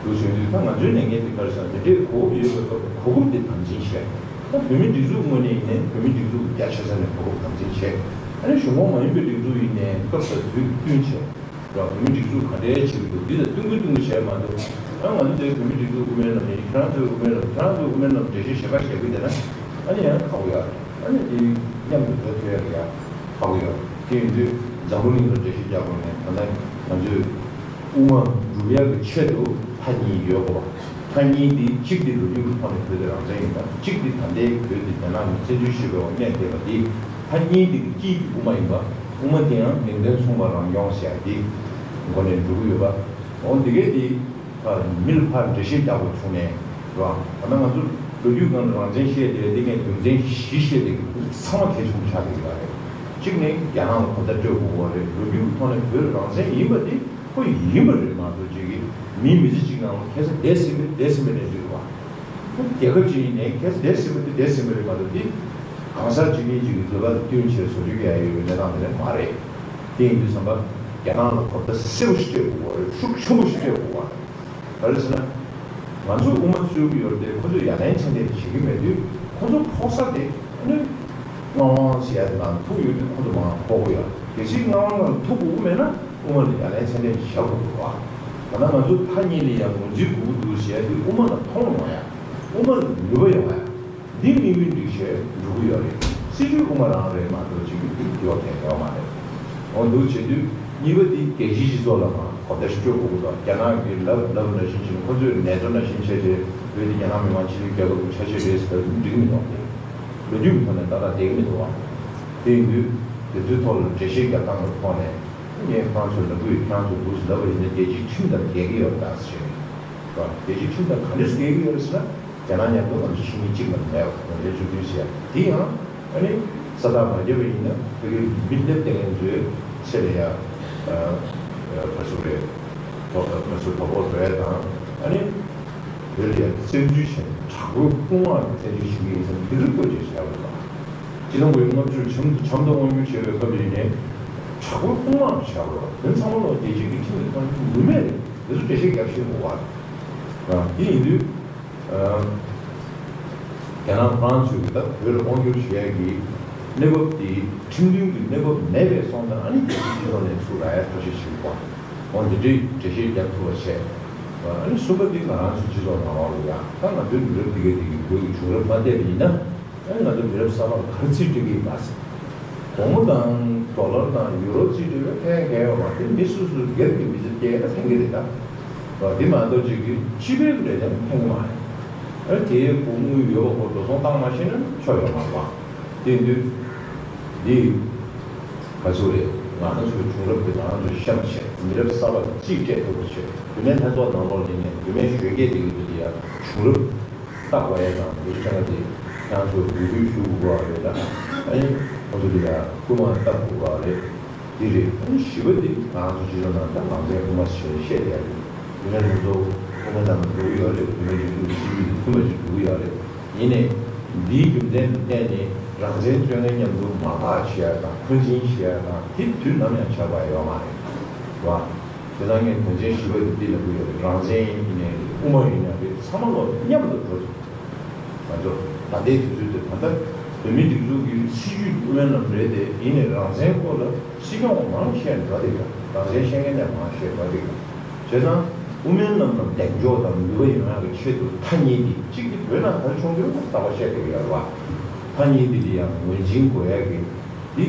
འདུག་བྱུང་དུས་ད་ང་ཚོའི་ལས་འགན་དེ་ག་རེ་ཟེར་ན་དེ་འདྲའི་གོ་སྐབས་ཡོད་པའི་སྐབས་ལ་གོ་སྐབས་དེ་དམ་འཛིན་བྱས། ད་བོད་མི་སྒྲིག་འཛུགས་ངོས་ནས་ཡིན་ནའི་བོད་མི་སྒྲིག་འཛུགས་ཀྱི་རྒྱ་ཆེ་ས་ནས་གོ་སྐབས་དམ་འཛིན་བྱས། ཨ་ནི་གཞུང་ཁོངས་མ་ཡིན་པའི་སྒྲིག་འཛུགས་ཡིན་ནའི་སྐབས་དང་དུས་བསྟུན་བྱས། ར་བོད་མི་སྒྲིག་འཛུགས་ག་འདྲའི་བྱེད་ཀྱི་འདུག་འདི་དང་བསྟུན་གི་བསྟུན་གི་བྱས་མ་གཏོགས། ཨ་ང་ཚོ་དེ་བོད་མི་སྒྲིག་འཛུགས་དབུ་མའི་ལམ་ཡིན། ཁྱེད་རང་ཚོའི་དབུ་མའི་ལམ། ཁྱེད་རང་ཚོའི་དབུ་མའི་ལམ་འགྲེལ་བཤད་གཞན་པ་བྱེད་ཀྱི་བསྡད་ན། ཨ་ནི་ཡང་ཁག་པོ་ཡོད་རེད། ཨ་ནི་དེ་མཉམ་དུ་འགྲོ་ཐུབ་ཡག་གི་ཡང་ཁག་པོ་ཡོད་རེད། དེ་ཡིན་དུས་འཛམ་བུ་གླིང་ལ་འགྲེལ་བཤད་རྒྱག་དགོས་ནས་ད་ལྟ་ང་ཚོས་དབུ་མ་འགྲུབ་ཡག་གི་ཆེད་དུ་མཐའ་གཉིས་ཡོད་དགོས་པ། མཐའ་གཉིས་དེ་གཅིག་དེ་ལོ་རྒྱུས་ཀྱི་ཐོག་ནས་བོད་དེ་རང་བཙན་ཡིན་པ། གཅིག་དེ་ད་ལྟའི་བོད་དེ་རྒྱ་ནག་གིས་བཙན་འཛུལ་བྱས་པའི་འོག་གནས་བསྡད་པ་དེ། མཐའ་གཉིས་དེ་གི་དཀྱིལ་གྱི་དབུ་མ་ཡིན་པ། དབུ་མ་དེ་ཡང་མིང་དོན་མཚུངས་པ་རང་སྐྱོང་ཟེར་ཡག་དེ་སྒོ་ནས་འགྲོ་གི་ཡོད་པ། འོ་འདི་གས་དེ་ཕར་མི་ལ་ཕར་འགྲེལ་བཤད་རྒྱག་དགོས་བྱུང་ནས་རེད་བ། ད་ལྟ་ང་ཚོ་ལོ་རྒྱུས་སྒང་ལ་རང་བཙན་བཤད་བསྡད་དེ་ངས་རྒྱུ་མཚན་བཞི་བཤད་དེ་ཚང་མ་གལ་ཆེན་པོ་ཆགས་བསྡད་ཡོད་རེད། གཅིག་ནི་རྒྱ་ནག་ལ་གོ་བརྡ་སྤྲོད་དགོས་པ་རེད། ལོ་རྒྱུས་ཀྱི་ཐོག་ནས་བོད་རང་བཙན་ཡིན་པ་དེ་ཁོ་ཡིན་པ་རེད་མ་གཏོགས་ཅིག་གིས་མི་མི་ཚེ་གཅིག་ནང་ལ་ཁ་སང་འདས་ཟིན་པའི་འདས་ཟིན་པའི་གནས་ཚུལ་རེད་བ། ཁོ་རྒྱལ་ཁབ་ཅིག་ཡིན་ནའི་ཁ་སང་འདས་ཟིན་པ་དེ་འདས་ཟིན་པ་རེད་མ་གཏོགས་དེ་གང་ཟག་གཅིག་གཉིས་ཅིག་གིས་བོད་པ་ལ་བསྟུན་བྱས་བཟོ་བཅོས་རྒྱག་ཡ་ཡོད་པའི་གནས་སྟངས་དེ་འདྲ་མ་རེད། དེ་ཡིན་དུས་ཙམ་པ་རྒྱ་ནག་ལ་གོ་བརྡ་གསལ་པོ་ཞིག་སྤྲད་དགོས་པ་རེད། ཤུགས་ཆེན་པོ་ཞིག་སྤྲད་དགོས་པ་རེད། ག་རེ་ཟེར་ན། ང་ཚོ་དབུ་མ་རྩོད་ཀྱི་ཡོད་རེད་དེ་ཁོ་ཚོས་ཡ་ལན་ཚད་ལྡན་བྱེད་ཀྱི་མེད་དུས་ཁོ་ཚོ་ཕོག་ས་དེ་ནི་མངའ་དབང་ཟེར་ཡ་དེ་ནང་ཐུག་ཡོད་དུས་ཁོ་ཚོ་མང་ཕོག་གི་ཡོད། གལ་སྲིད་མངའ་དབང་ནང་ཐུག་དགོས་ཀྱི་མེད་ན་དབུ་མ་ལ་ཡ་ལན་ཚད་ལྡན་བྱ་དགོས་ཀྱི་རེད་བ། ད་ལྟ་ང་ཚོ་མཐའ་གཉིས་ལ་ཡང་ངོས་འཛིན་དགོས་ཀྱི་འདུག་ཟེར་ཡ་དེ་དབུ་མ་ལ་མཐོང་ཡོང་ཡ། དབུ་མ་ལ་ནུས་པ་ཡོང་ཡ། འདི་དམིགས་ཡུལ་འགྲིག་བྱས་འགྲོ་གི་ཡོད་རེད། སྲིད་ཇུས་དབུ་མ་རང་རེད་མ་གཏོགས་ཅིག་གི་འགྲིག་ཡོད་མཁན་ཡོད་མ་རེད། འོ་འདུག་བྱེད་དུས་གཉིས་པ་འདི་རྒྱལ་སྤྱིའི་སྤྱི་ཚོགས་ལ་མར་གོ་བརྡ་ཞིག་སྤྲོད་དགོས་ཀྱི་འདུག་རྒྱ་ནག་གིས་ལབ་ལབ་ནང་བཞིན་བྱས་ནས་ཁོ་ཚོས་ནེ་ཙོ་ནང་བཞིན་བྱས་བྱས་བོད་འདི་རྒྱ་ནག་མི་དམངས་ཆེད་ལས་རྒྱལ་ཁབ་ཀྱི་ཆ་ཤས་རེད་ཟེར་ན་འགྲིག་མི་འདུག་ལོ་རྒྱུས་ཀྱི་ཐོག་ནས་ཏག་ཏག་བསྡད་ཀྱི་མི་འདུག་བ། དེ་ཡིན་དུས་དེ་ཚོའི་ཐོག་ལ་འགྲེལ་བཤད་རྒྱག་སྟངས་ཀྱི་ཐོག་ནས་ངས་ཁོ་རང་ཚོར་ལབ་ཀྱི་ཡོད། ཁྱེད་རང་ཚོ་འདུག་སེ་ལབ་པ་ཡིན་ན་རྒྱལ་སྤྱིའི་ཁྲིམས་དང་འགལ་གྱི་ཡོད་ད་ཟེར་བ། རྒྱལ་སྤྱིའི་ཁྲིམས་དང་ག་འདྲས་སེ་འགལ་གྱི་ཡོད་རེད་ཟེར་ན། རྒྱ་ནག་མཉམ་དུ་ང་ཚོ་ཕྱི་མི་གཅིག་མ་མེད་པ་ནང་ལས་བཅུ་བདུན་ཟེར་ཡ་དེ་ཡང་ཨ་ནི་ས་རྟགས་མ་བརྒྱབ་པ་ཡིན་ན་ཕ་གིའི་མི་སླེབས་བསྡད་མཁན་ཚོའི་ཚེ་ལ་ཡ་ཨ་ཨ་ག་ཚོད་རེད། ཐོ་ག་ཚོད་དོ་ཕོག་འགྲོ་ཡ་དང་ཨ་ནི་བོད་ལ་ཡ་བཙན་འཛུལ་བྱས་ནས་དྲག་པོའི་དཔུང་དམག་གིས་བཙན་འཛུལ་བྱེད་ཀྱི་ཡིན་ཟེར་ན་དེ་འདྲ་བཀོད་ཅེས་བྱས་པ་དང་། སྤྱི་ལོ་ལྔ་བཅུ་བྱམས་བྱམས་དང་དབང་སྒྱུར་བྱས་པའི་སྐབས་ལ་ཡིན་ནའི་དྲག་པོའི་དཔུང་དམག་བྱས་པ་རེད། དོན་ཚང་མ་ལ་རྒྱལ་སྤྱིའི་ཁྲིམས་ཀྱི་ཐོག་ནས་ནུས་མེད་རེད། དེ་ཚོ་འགྲེལ་བཤད་རྒྱག་ཤེས་དགོས་པ་རེད། དེ་ཡིན་དུས། རྒྱ་ནག་ཁོ་རང་ཚོས་ཀྱི་ད་བོད་ལ་དབང་བསྒྱུར་ཞུ་ཡག་གི་གནས་བབ་དེ་ཁྲིམས་མཐུན་གྱི་གནས་བབ་མེད་པའི་སོང་ཙང་ཨ་ནི་རྒྱལ་སྤྱིའི་སྤྱི་ཚོགས་ནས་ཚུར་རག་ཡ་ཐབས་ཤེས་བྱེད་དགོས། འོ་འདི་འདྲའི་འགྲེལ་བཤད་རྒྱག་ཐུབ་པ་བྱས། ཨ་ནི་གསུམ་པ་འདི་ང་རང་ཚོ་སྤྱི་ཚོགས་ནང་ལོགས་ལ་ཡང་ད་ང་ཚོའི་མི་རབས་འདི་གས་འདི་གི་བོད་ཀྱི་བྱུང་རབས་མ་བལྟས་པ་ཡིན་ན། ཨ་ནི་ང་ཚོ་མི་རབས་གསར་པར་ག་རེ་རྩིས་སྤྲད་ཀྱི་ཡིན་པ་ཟེར། སྒོར་མོ་དང་ཌོ་ལར་དང་ཡུ་རོ་རྩིས་སྤྲད་པའི་ཕན་གང་ཡང་ཡོད་མ་རེད། དེ་མི་སོ་སོའི་སྒེར་གྱི་མི་ཚེ་སྐྱེལ་ན་ཕན་གྱི་རེད་ད། འདི་མ་གཏོགས་ཅིག་གི་སྤྱི་པའི་ལས་དོན་ཕན་གྱི་མ་རེད། ཨ་དེའི་སྒོར་མོ་ཡོད་པ་ཁོ་འགྲོ་སོང་བཏང་མ་ཤེས་ན་ཆོ་ཡོད་མ་རེད་པ། དེ་དུས་འདི་ག་ཚོད་རེད། ང་རང་ཚོའི་བྱུང་རབས་འདི་ང་རང་ཚོས་ཤེས་པ་བྱས། མི་རབས་གསར་པ་རྩིས་སྤྲད་ཐུབ་པ་བྱས། བུད་མེད་ལྷན་ཚོགས་ནང་ལོགས་ནས་ནས་བུད་མེད་གཞོན་སྐྱེས་དེ་གི་འདི་ཡ་བྱུང་རབས། བརྟག་པ་ཡས་དང་འདུག་ཅང་དེ་ཁྱེད་ཚོ་འབོད་སྐུལ་ཞུ་དགོས་པ་རེད་ད། ཨ་ནི་ཁོ་ཚོ་དེ་ལ་སྐུལ་མ་བཏབ་དགོས་པ་རེད། དེ་རེད། ཨ་ནི་བཞི་པ་དེ་ང་ཚོ་སྤྱི་ཚོགས་ནང་ད་ནང་བསྟན་དབུ་མ་ཞེས་བཤད་ཡ་རེད། དེ་ནས་ང་ཚོ་དབུ་མ་དང་འགྲོ་གི་ཡོད་རེད། དེ་ནས་རིགས་གཅིག་གི་མཐུན་པ་ཞིག་འགྲོ་གི་ཡོད་རེད། ཡིན་ནའི་འདིའི་རྒྱུ་མཚན་དུ་བརྟེན་ནས་རང་བཙན་རྩོད་མཁན་མཉམ་དུ་མ་ལག་བྱེད་ཡ་དང་འཁོན་འཛིན་བྱེད་ཡ་དང་དེ་དུས་ནམ་ཡང་བྱ་བ་ཡོད་མ་རེད་བ། དེ་ལ་ངས་དོན་ཚན་བཞི་པ་དེ་འདི་ལ་བུ་ཡོད་རེད། རང་བཙན་ཡིན་ནའི་རེད། དབུ་མ་ཡིན་ནའི་རེད། ཚང་མ་ལོ་མཉམ་དུ་འགྲོ་ཐུབ། ང་ཚོ་ད་ལྟའི་དུས་ཚོད་དེ་ད་ལྟ་བོད་མི་སྒྲིག་འཛུགས་ཀྱི་སྲིད་ཇུས་དབུ་མའི་ལམ་རེད་དེ། ཡིན་ནའི་རང་བཙན་སྐོར་ལ་སྲིད་སྐྱོང་མང་བཤད་འགྲོ་བསྡད་ཡོད། རང་བཙན་བཤད་མཁན་ནས་མང་བཤད་འགྲོ་བསྡད་ཡོད། བྱས་ཙང་དབུ་མའི་ལམ་ལ་གདེང་འཇོག་དང་ནུས་པ་ཡོང་ཡག་གི་ཆེད་དུ་མཐའ་གཉིས་འདི་གཅིག་གི་བོད་ནང་ག་རེ་བྱུང་ཡོད་ན་རྟག་པར་བཤད་བསྡད་ཀྱི་ཡོད་རེད་བ། མཐའ་གཉིས་འདི་ལ་ཡང་ངོས་འཛིན་དགོས་ཡག་གི་འདི་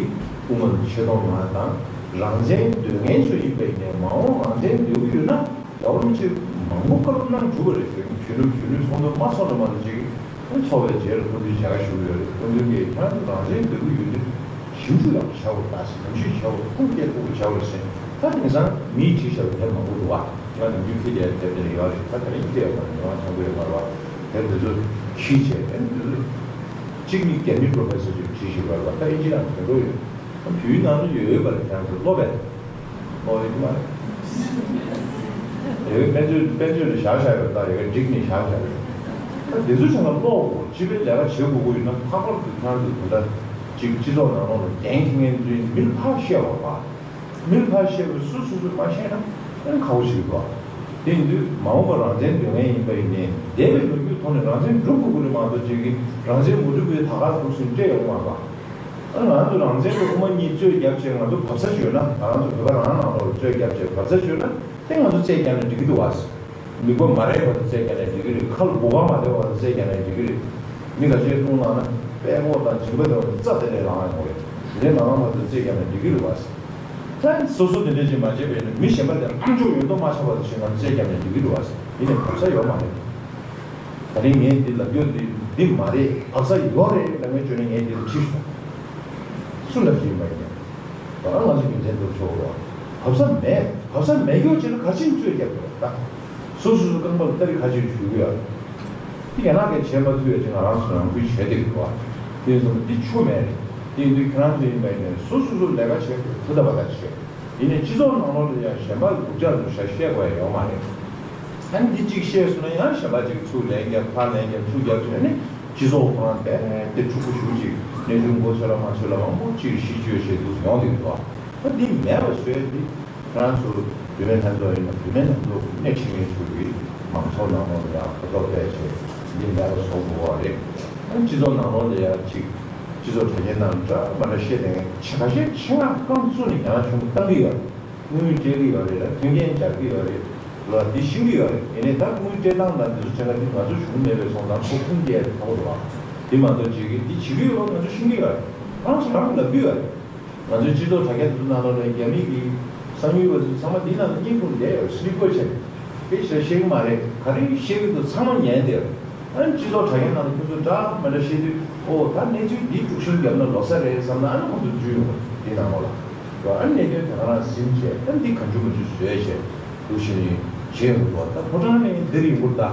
དབུ་མ་ལ་ཆེ་མཐོང་མང་དང་རང་བཙན་འདོད་མཁན་ཚོ་ཡིན་པས་ནས་མ་འོངས་རང་བཙན་འདོད་ཀྱི་ཡོད་ན་རྒྱལ་བ་རིན་པོ་ཆེ་མང་པོ་བཀའ་སློབ་གནང་བཅུག་པ་རེད། གཞོན་གཞོན་ནུ་གཞོན་ནུ་ཚོགས་འདུ་མ་ཚོགས་ན་མ་གཏོགས་ཅིག་ཚོགས་པའི་རྗེས་ལ་སྐུ་མདུན་མཇལ་ཁ་ཞུ་གི་ཡོད་རེད། སྐུ་མདུན་གྱིས་ཁྱེད་རང་ཚོ་རང་བཙན་འདོད་ཀྱི་ཡོད་དུས་ཞིབ་འཇུག་ཡག་པོ་བྱ་དགོས། ད་ཟེར་ཉམས་ཞིབ་བྱ་དགོས། ཁུངས་སྐྱེལ་ཐུབ་པ་བྱ་དགོས་ཟེར། ད་དེང་སང་མིའི་བྲིས་བཞག་པ་དེབ་མང་པོ་འདུག་བ། ང་ནམ་རྒྱུན་ཁྱེད་ཀྱི་དེབ་དེ་ལ་ཡོད་རེད། ད་དེ་རིང་ཁྱེད་ཡོད་མ་རེད། ང་ཚང་པོ་ཡོད་མ་རེད་བ། དེབ་དེ་ཚོ་ཁྱི་བྱས་དེ་ནི་དེ་ཚོ་གཅིག་ནི་རྒྱ་མི་པོ་རོ་ཕེ་སར་ཅིག་བྲིས་ཤིག་ཡོད་རེད་བ། ད་ཨིན་ཇི་ནང་དོན་འགྲོ་ཡོད། བོད་ཡིག་ནང་ལ་ཡོད་ཡོད་པ་ལ་ཁྱེད་རང་ཚོ་ཀློག་པས། ཀློག་ཡོད་ཀྱི་མ་རེད། ཡ་གི་དཔེ་མཛོད་དཔེ་མཛོད་ནས་བཞག་བཞག་ཡོད། ད་ཡ་གི་སྒྲིག་ནས་བཞག་བཞག་ཡོད། ད་འདི་ཚོ་ཚང་མ་ཀློག་དགོས། སྤྱི་པའི་ལས་ཀ་བྱེད་དགོས་ཀྱི་ཡོད་ན་ལྷག་པར་དུ་ཁྱེད་རང་ཚོ་ད་ལྟ་ཅིག་སྤྱི་ཚོགས་ནང་ལོགས་ལ་འགན་འཁྱེར་མཁན་ཚོས་མི་ལ་ཕར་བཤད་པ་བ། མི་ལ་ཕར་བཤད་པ་སུ་སུ་སུ་མ་བཤད་ན་ཨ་ནི་ཁག་པོ་ཞིག་རེད་བ། དེ་ཡིན་དུས་མ་འོངས་པར་རང་བཙན་འདོད་མཁན་ཡིན་པ་ཡིན་ནའི་འདས་པའི་ལོ་རྒྱུས་ཐོག་ནས་རང་བཙན་སྒྲུབ་དགོས་ཀྱི་རེད་མ་གཏོགས་ཅིག་གིས་རང་བཙན་མ་སྒྲུབ་པའི་ད་ག་ཟུག་ཟིན་སྤྲད་ཡོང་མ་རེད་པ། ཨ་ང་ཚོ་རང་བཙན་གྱི་དབུ་མ་གཉིས་རྩོད་རྒྱབ་བྱས་ང་ཚོ་བབས་ས་བྱོས་ན། ང་རང་ཚོ་བོད་པ་རང་ནང་ལོགས་ལ་རྩོད་རྒྱབ་བྱས་བབས་ས་བྱོས་ན་དེ་ང་ཚོ་རྩོད་རྒྱབ་ནས་འགྲིག་གི་འདུག་བ། མི་མགོ་མ་རེག་བར་དུ་རྩོད་རྒྱག་ནས་འགྲིག་གི་རེད། ཁ་ལ་སྦུག་པ་མ་བརྡལ་བར་དུ་རྩོད་རྒྱག་ནས་འགྲིག་གི་རེད། མི་ཁ་ཤས་ལྟུང་བླངས་ན་དཔྲལ་མགོ་དང་མཇིང་པ་དེ་བ་རྩ་དེ་ལས་ལངས་ཡོང་གི་རེད། དེ་ལས་མ་ལངས་བར་དུ་རྩོད་རྒྱག་ནས་འགྲིག་གི་རེད་བ། ད་སོ་སོ་དེ་འདྲ་ཅིག་མ་བྱས་པ་ཡིན་ན་མི་གཞན་པ་དེ་ཨང་ཅོག་ཡོད་མདོག་མ་ཆགས་པ་དེ་བྱེད་ན་རྩོད་རྒྱག་ནས་འགྲིག་གི་རེད་བ། ཡིན་ནའི་བབས་ས་ཡོད་མ་རེད། ད་རིང་ངས་འདི་ལབ་རྒྱུ་འདི་འདི་མ་རེད། བབས་ས་ཡོད་རེད་ལབ་མཁན་བྱུང་ན་ངས་འདི་ལ་ཁྲིད་ཤོག་སུ་ལབ་ཀྱི་ཡིན་པ་ཡིན་ན། ད་ང་ཚོ་རྒྱུ་མཚན་འདུག་ཆོག་གོ། བབས་ས་མེད། བབས་ས་མེད་རྒྱུ་བྱས་ན་ག་ཅིག་རྩོད་རྒྱག་དགོས་རེད་ད། སོ་སོ་སོ་རྐང་པ་ལ་སྟ་རེ་ག་ཅིག་གཞུ་གི་ཡོད་རེད། དེ་རྒྱ་ནག་གིས་བྱེད་མ་ཐུབ་ཡོད་ཅེས་ང་རང་ཚོ་ནང་ཁུལ་བྱས་བསྡད་ཀྱི་འདུག་བ། དེ་ཡིན་ཙང་འདི་ཆོ་མེད་རེད། དེ་ཡིན་དུས་ཁྱེད་རང་ཚོ་ཡིན་པ་ཡིན་ནའི་སོ་སོ་སོ་ལས་ཀ་བྱེད་དགོས་ཐུབ་ད་བ་ད་བྱེད། ཡིན་ནའི་སྤྱི་ཚོགས་ནང་ལོགས་ལ་ཡང་གཞན་པ་སྡུག་ཅག་སྡུག་ཤ་བཤད་དགོས་ཡ་ཡོད་མ་རེད། ཨ་ནི་འདི་གཅིག་བཤད་སོང་ན་ཡང་གཞན་པ་གཅིག་ཚུར་ལན་རྒྱབ་ཕར་ལན་རྒྱབ་ཚུར་རྒྱབ་བྱས་ནས་སྤྱི་ཚོགས་ཁོ་རང་རྦད་དེ་འཁྲུག་པོ་ཞེ་པོ་ཅིག་གནས་ཚུལ་མགོ་ཚོས་ལ་མ་ཚོས་ལ་མང་པོ་ཅིག་ཤི་བཅོས་བྱས་འདུག་ཡོང་གི་འདུག་ཨ་འདི་མེད་པ་བཟོས་འདི་ཁྱེད་རང་ཚོ་བུད་མེད་ལྷན་ཚོགས་ཡིན་ན་བུད་མེད་ལྷན་ཚོགས་སྣེ་ཁྲིད་མཁན་ཚོ་གིས་མང་ཚོགས་ནང་ལོགས་ལ་ཡང་གོ་རྟོགས་སྤེལ་བྱས་འདི་མེད་པ་བཟོ་དགོས་པ་རེད། ཨ་སྤྱི་ཚོགས་ནང་ལོགས་ལ་ཡང་ཅིག་སྤྱི་ཚོགས་དྲ་རྒྱའི་ནང་འདྲ་མ་འདྲ་བཤད་དེ་ཆེ་ཁ་ཤས་ཆེད་མངགས་རྐང་བཙུགས་ནས་རྒྱ་ནག་གཞུང་གིས་བཏང་གི་ཡོད་རེད། དངུལ་སྤྲད་ཀྱི་ཡོད་རེད་ལ་མཐུན་རྐྱེན་སྦྱར་གྱི་ཡོད་རེད་ལ་འདི་ཤེས་ཀྱི་ཡོད་རེད། ཡིན་ནའི་ད་དངུལ་སྤྲད་སྟངས་དང་འདི་ཚོ་བྱས་ན་འདི་ང་ཚོ་གཞུང་མེད་པའི་སོང་ཙང་ཁོ་ཁུངས་སྐྱེལ་ཡ་དེ་ཁག་པོ་འདུག་ཨ། འདི་མ་གཏོགས་བྱེད་ཀྱི་འདི་བྱེད་ཀྱི་ཡོད་པ་ང་ཚོ་ཤེས་ཀྱི་ཡོད་རེད། རང་ཚོ་རང་གིས་ལབ་ཀྱི་ཡོད་རེད། ང་ཚོའི་སྤྱི་ཚོགས་དྲ་རྒྱ་འདི་ཚོ་ནང་ལོགས་ལ་རྒྱ་མི་གི་གསང་ཉུལ་བ་ཚོ་ཚང་མ་འདི་ནང་ལ་རྙེད་ཁུལ་བསྡད་ཡོད་རེད། སི་ལི་པར་བྱས་ནས་དཔེ་ཆ་ཤེས་ཀྱི་མ་རེད། ག་རེ་ཤེས་ཀྱི་འདུག་ཚང་མ་ཉན་བསྡད་ཡོད་རེད། ཨ་ནི་སྤྱི་ཚོགས་དྲ་རྒྱ་ནང་ལ་ཁྱོད་ཚོ་འདྲ་མི་འདྲ་བཤད་དུས་ཨོ་ད་གནས་ཚུལ་འདི་དཀྲུག་ཤིང་བརྒྱབ་ན་ལོ་གསར་རེད་བསམ་ན་ཨ་ནི་ཁོང་ཚོ་འཇུས་ཡོང་བ་འདི་ནང་ལོགས་ལ། ཨ་ནི་གནད་དོན་དེ་ག་རང་ཟིན་བྱས་ཨ་ནི་འདི་གང་བྱུང་མ་བྱུང་བཟོས་བྱས་འདུག་བྱས་ནས་བྱས་ཡོང་གི་འདུག་ད་ཕོ་བྲང་ནས་འདིར་ཡོང་གི་འདུག་ད།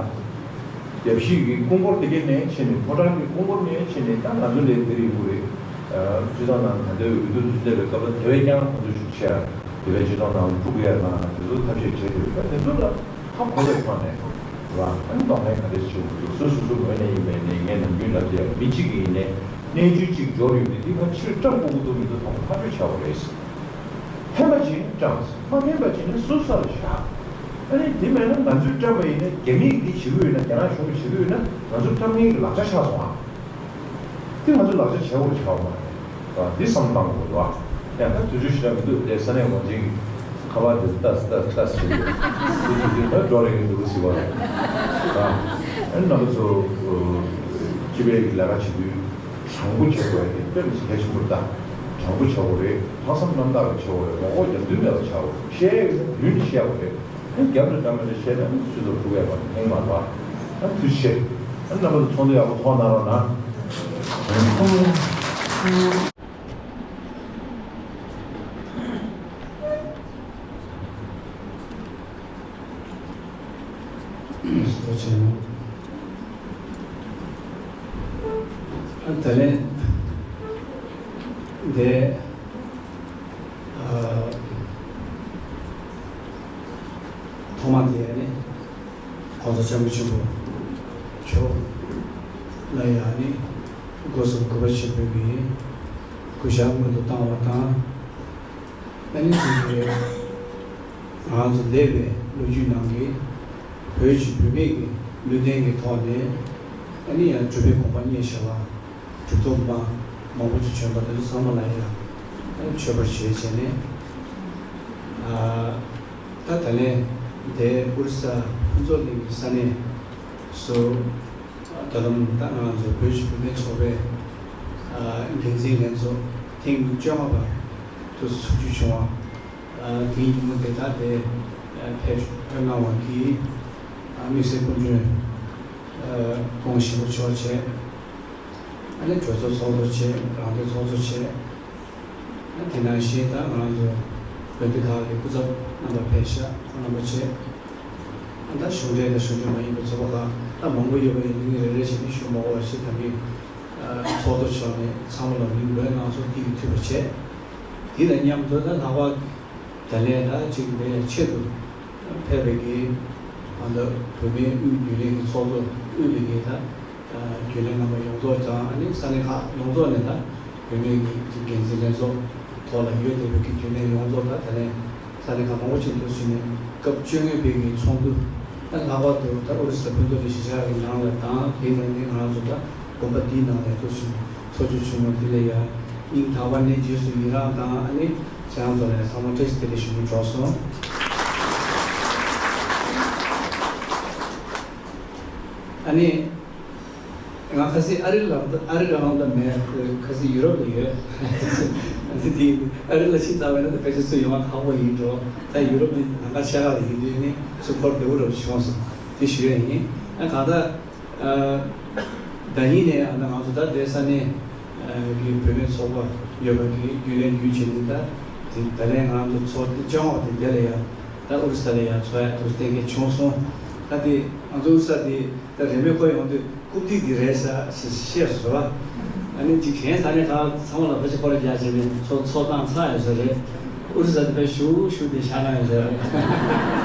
རྒྱབ་གཞིས་ཀྱི་སྐུ་འཁོར་དེ་གའི་ནས་ཕྱིན་ནས་ཕོ་བྲང་གི་སྐུ་འཁོར་ནས་ཕྱིན་ནས་ད་ང་ཚོ་ལས་དེ་རིང་པོ་རེད། སྤྱི་ཚོགས་ནང་ད་ལྟའི་འོས་བསྡུ་འདི་སླེབས་པའི་སྐབས་ལ་དེ་བས་ཀྱང་ང་ཚོ་ཤུགས་ཆེ་དེ་བས་སྤྱི་ཚོགས་ནང་དཀྲུག་ཡ་དང་དེ་ཚོ་ཐབས་ཤེས་བྱས་ཏེ་ད་དེ་ཚོ་ལ་ཧ་གོ་བའི་ཐོག་ནས་ར་ཨ་ནི་གདོང་ལེན་ག་འདྲས་བྱེད་དགོས་འདུག་སོ་སོ་སོ་ངོས་ནས་ཡིན་པའི་ནས་ངས་ནམ་རྒྱུན་ལབ་དེ་མི་གཅིག་གི་ཡིན་ནས་གནས་ཚུལ་གཅིག་འབྱོར་ཡོང་དུས་འདི་ཕར་ཕྱིར་བཀྲམ་དགོས་ཀྱི་འདུག་མི་འདུག་དང་པོ་ཐག་གཅོད་བྱ་དགོས་རེད། ཕན་པ་བྱས་ནས་བཀྲམ། མ་ཕན་པ་བྱས་ནས་སོ་སོ་ལ་བཞག་ཨ་ནི་དེ་མེད་ན་ང་ཚོས་བཀྲམ་པ་ཡིན་ན་རྒྱ་མིས་འདི་བྱེད་ཀྱི་ཡོད་ན་རྒྱ་ནག་གཞུང་གིས་བྱེད་ཀྱི་ཡོད་ན་ང་ཚོ་བཀྲམ་མཁན་གྱི་ལག་ཆ་ཆགས་སོང་ཨ། དེ་ང་ཚོ་ལག་ཆ་བྱེད་དགོས་ཆགས་མ་རེད། འདི་བསམ་བློ་བཏང་དགོས་རེད་བ། ཡང་ད་དུས་ཚོད་ཞེ་དྲག་མི་འདུག་དེ་ས་གནས་འགོ་འཛིན་གྱི་ཁ་པར་དེ་ལྟ་ལྟ་ལྟ་ཟེར་གྱི་འདུག་དེ་དུས་ཚོད་ད་འགྲོ་རེ་གི་འདུག་ཟེར་བ་རེད། ཨ་ནི་རྣམ་པ་ཚོ་སྤྱི་པའི་ལས་ཀ་བྱེད་དུས། དྲང་པོ་བྱེད་དགོས་ཡ་དེ་དཔེ་མི་སྲིད་གལ་ཆེན་པོ་རེད་ད། དྲང་པོ་བྱེད་དགོས་རེད། ལྷག་བསམ་རྣམ་དག་གིས་བྱེད་དགོས་རེད། མགོ་སྐོར་རྒྱབ་མདུན་མེད་པ་བྱེད་དགོས་རེད། བཤད་ཡ་ཡོད་ན་མདུན་ནས་བཤད་དགོས་རེད། ཨ་རྒྱབ་ནས་འདྲ་མི་འདྲ་བཤད་ན་སུས་ཚོ་ཕུག་ཡ་མ་རེད། ཐེངས་མ་རེད་པ། ཨ་ཐུགས་རྗེ་ཆེ། ཨ་རྣམ་པ་ཚོ་ཚོགས་འདུ་ཡག་པོ་ཚོགས་གནང་རོགས་གནང་། ད་ལན་དེ་ཐོག་མ་དེ་ནི་༸གོང་ས་༸སྐྱབས་མགོན་ཆེན་པོ་མཆོག་ལ་ཡང་ནི་སྒོ་གསུམ་གུས་པ་ཆེན་པོས་ཀྱི་གུས་ཞབས་སྔོན་དུ་བཏང་བ་དང་། ཨ་ནི་དེ་ང་ཚོ་འདས་པའི་ལོ་རྒྱུས་ནང་གི་བོད་ཀྱི་བུད་མེད་ཀྱི་ལུས་རྟེན་གྱི་ཐོག་ནས་ཨ་ནི་ཡང་གྲུབ་པའི་དགོངས་པ་བརྙེས་བཞག་པ་གྲུབ་ཐོབ་མ་མང་པོ་ཅིག་བྱོན་པ་དེ་ཚོ་ཚང་མ་ལ་ཡང་ཨ་ནི་མཆོད་པར་བྱས་བྱས་ནས་ད་ད་ལན་དེ་ཨོ་རི་ས་ཕུན་ཚོགས་གླིང་གི་ས་གནས་སུ། ད་དུང་ད་ང་ཚོ་བོད་ཀྱི་བུད་མེད་ཚོགས་པའི་འགན་འཛིན་ལྷན་ཚོགས་ཐེངས་བཅོ་ལྔ་པ་དུ་ཚོགས་བཅར་བྱུང་བ། དེའི་ཉིན་མོ་དེ་དག་དེ་ཕེབས་ཕེབས་གནང་བ་གིས་དམིགས་བསལ་སྐུ་མགྲོན་ཁོང་ཞིག་པོ་ཆོག་བྱས། ཨ་ནི་གྲོས་ཚོགས་ཚོགས་གཙོ་བྱས། རང་སྡེ་ཚོགས་གཙོ་བྱས། དེ་ནང་བཞིན་ད་ང་རང་ཚོ་དགོན་སྡེ་ཁག་གི་སྐུ་ཚབ་རྣམ་པ་ཕེབས་ཤག་ཁོང་རྣམ་པ་བྱས། ད་གཞུང་འབྲེལ་དང་གཞུང་འབྲེལ་མ་ཡིན་པའི་ཚོགས་པ་ཁག་ད་མང་པོ་ཡོད་པ་ཡིན་དུས་རེ་རེ་བྱས་ནས་ཞུ་མ་དགོས་པ་ཞིག་ད་མི་ཚོགས་གཙོ་མཆོག་ནས་ཚང་མ་ལ་མིང་འབོད་གནང་སོང་། དེ་གི་འཐུས་པ་བྱས། དེ་དང་མཉམ་དུ་ད་ལྷག་པར་ད་ལན་ད་ཅིག་འདི་ཆེད་དུ་ཕེབས་པའི་གི་ད་བོད་མིའི་དབུས་རྒྱུན་ལས་ཀྱི་ཚོགས་གཙོ་དབུས་པའི་གི་ད་རྒྱུན་ལས་རྣམ་པ་ཡོངས་རྫོགས་དང་ཨ་ནི་ས་གནས་ཁག་ཡོངས་རྫོགས་ནས་ད་བོད་མིའི་གི་འགན་འཛིན་ལྷན་ཚོགས་ཐོག་ལ་ཡོད་བསྡད་པའི་གི་རྒྱུན་ལས་ཡོངས་རྫོགས་ད་ད་ལན་ ས་གནས་ཁག་མང་པོ་ཅིག་ཏུ་ཕྱིན་ནས་སྐབས་བཅོ་ལྔ་པའི་གི་ཚོགས་འདུ། ད་ལྷག་པར་དུ་ད་ཨོ་རི་ས་ཕུན་ཚོགས་གླིང་གཞིས་ཆགས་ཀྱི་ནང་ལ་དང་དེ་ནང་ནས་ང་རང་ཚོ་ད་དགོན་པ་འདིའི་ནང་ལ་ཏུ་ཕྱིན་ཚོགས་ཆུང་ཆུང་མ་འདི་ལ་ཡ་སྙིང་ཐག་པ་ནས་རྗེས་སུ་ཡི་རང་དང་ཨ་ནི་ཁྱེད་རང་ཚོ་ལ་ཡ་ཚང་མ་བཀྲ་ཤིས་བདེ་ལེགས་ཞུ་གི་འགྲོ་སོང་། ཨ་ནི། ང་ཁ་སང་ཨ་རི་ལ་ཨ་རི་རང་ལ་མེད། ཁ་སང་ཡུ་རོབ་ལ་ཡོད། དེ་ཨ་རི་ལ་ཕྱིན་ཚར་བས་ན་ད་ཕལ་ཆེར་ཚུར་ཡོང་བ་ཁག་པོ་ཡིན་འགྲོ། ད་ཡུ་རོབ་ནི་ལམ་ཁ་ཕྱེད་ཀ་ལ་ཡིན་དུས་ནི་ཚུར་འཁོར་བདེ་བོ་རུ་བྱུང་སོང་། དེ་ཞུ་ཡ་ཡིན། ཨ་གང་ལྟར་ཨ་ཟླ་ཉིན་ནས་ཨ་ད་ང་ཚོ་ད་ལྟའི་ས་གནས་ཀྱི་བུད་མེད་ཚོགས་པ་ཡོད་པ་གི་རྒྱུན་ལས་རྒྱུན་བྱས་ནས་ད་དེ་ད་ལན་ང་ཚོ་ཚོགས་དེ་བཅར་འོང་དེ་འདི་ལ་ཡ་ད་ཨོ་རི་ས་ལ་ཡ་ཚོགས་ཡ་དུ་གཏན་འཁེལ་བྱུང་སོང་། ད་དེ་ང་ཚོ་ཨོ་རི་ས་དེ། ད་རེས་མོས་ཁོ་ཡོང་དུས་རྐུབ་སྟེགས་འདི་རེད་ཤག་ཞེས་བཤད་སོང་རེད་བ། ཨ་ནི་ཅིག་གཞན་ས་གནས་ཁག་ཚང་མ་ལ་ཕལ་ཆེར་སྐོར་ར་རྒྱག་བྱས་ནས་ཚོགས་ཚོགས་བཏང་ཚར་ཡོད་ས་རེད། ཨོ་རི་ས་དེ་ཕར་ཞུ་ཞུ་དེ་ཤག་ན་ཡོད་ས་རེད།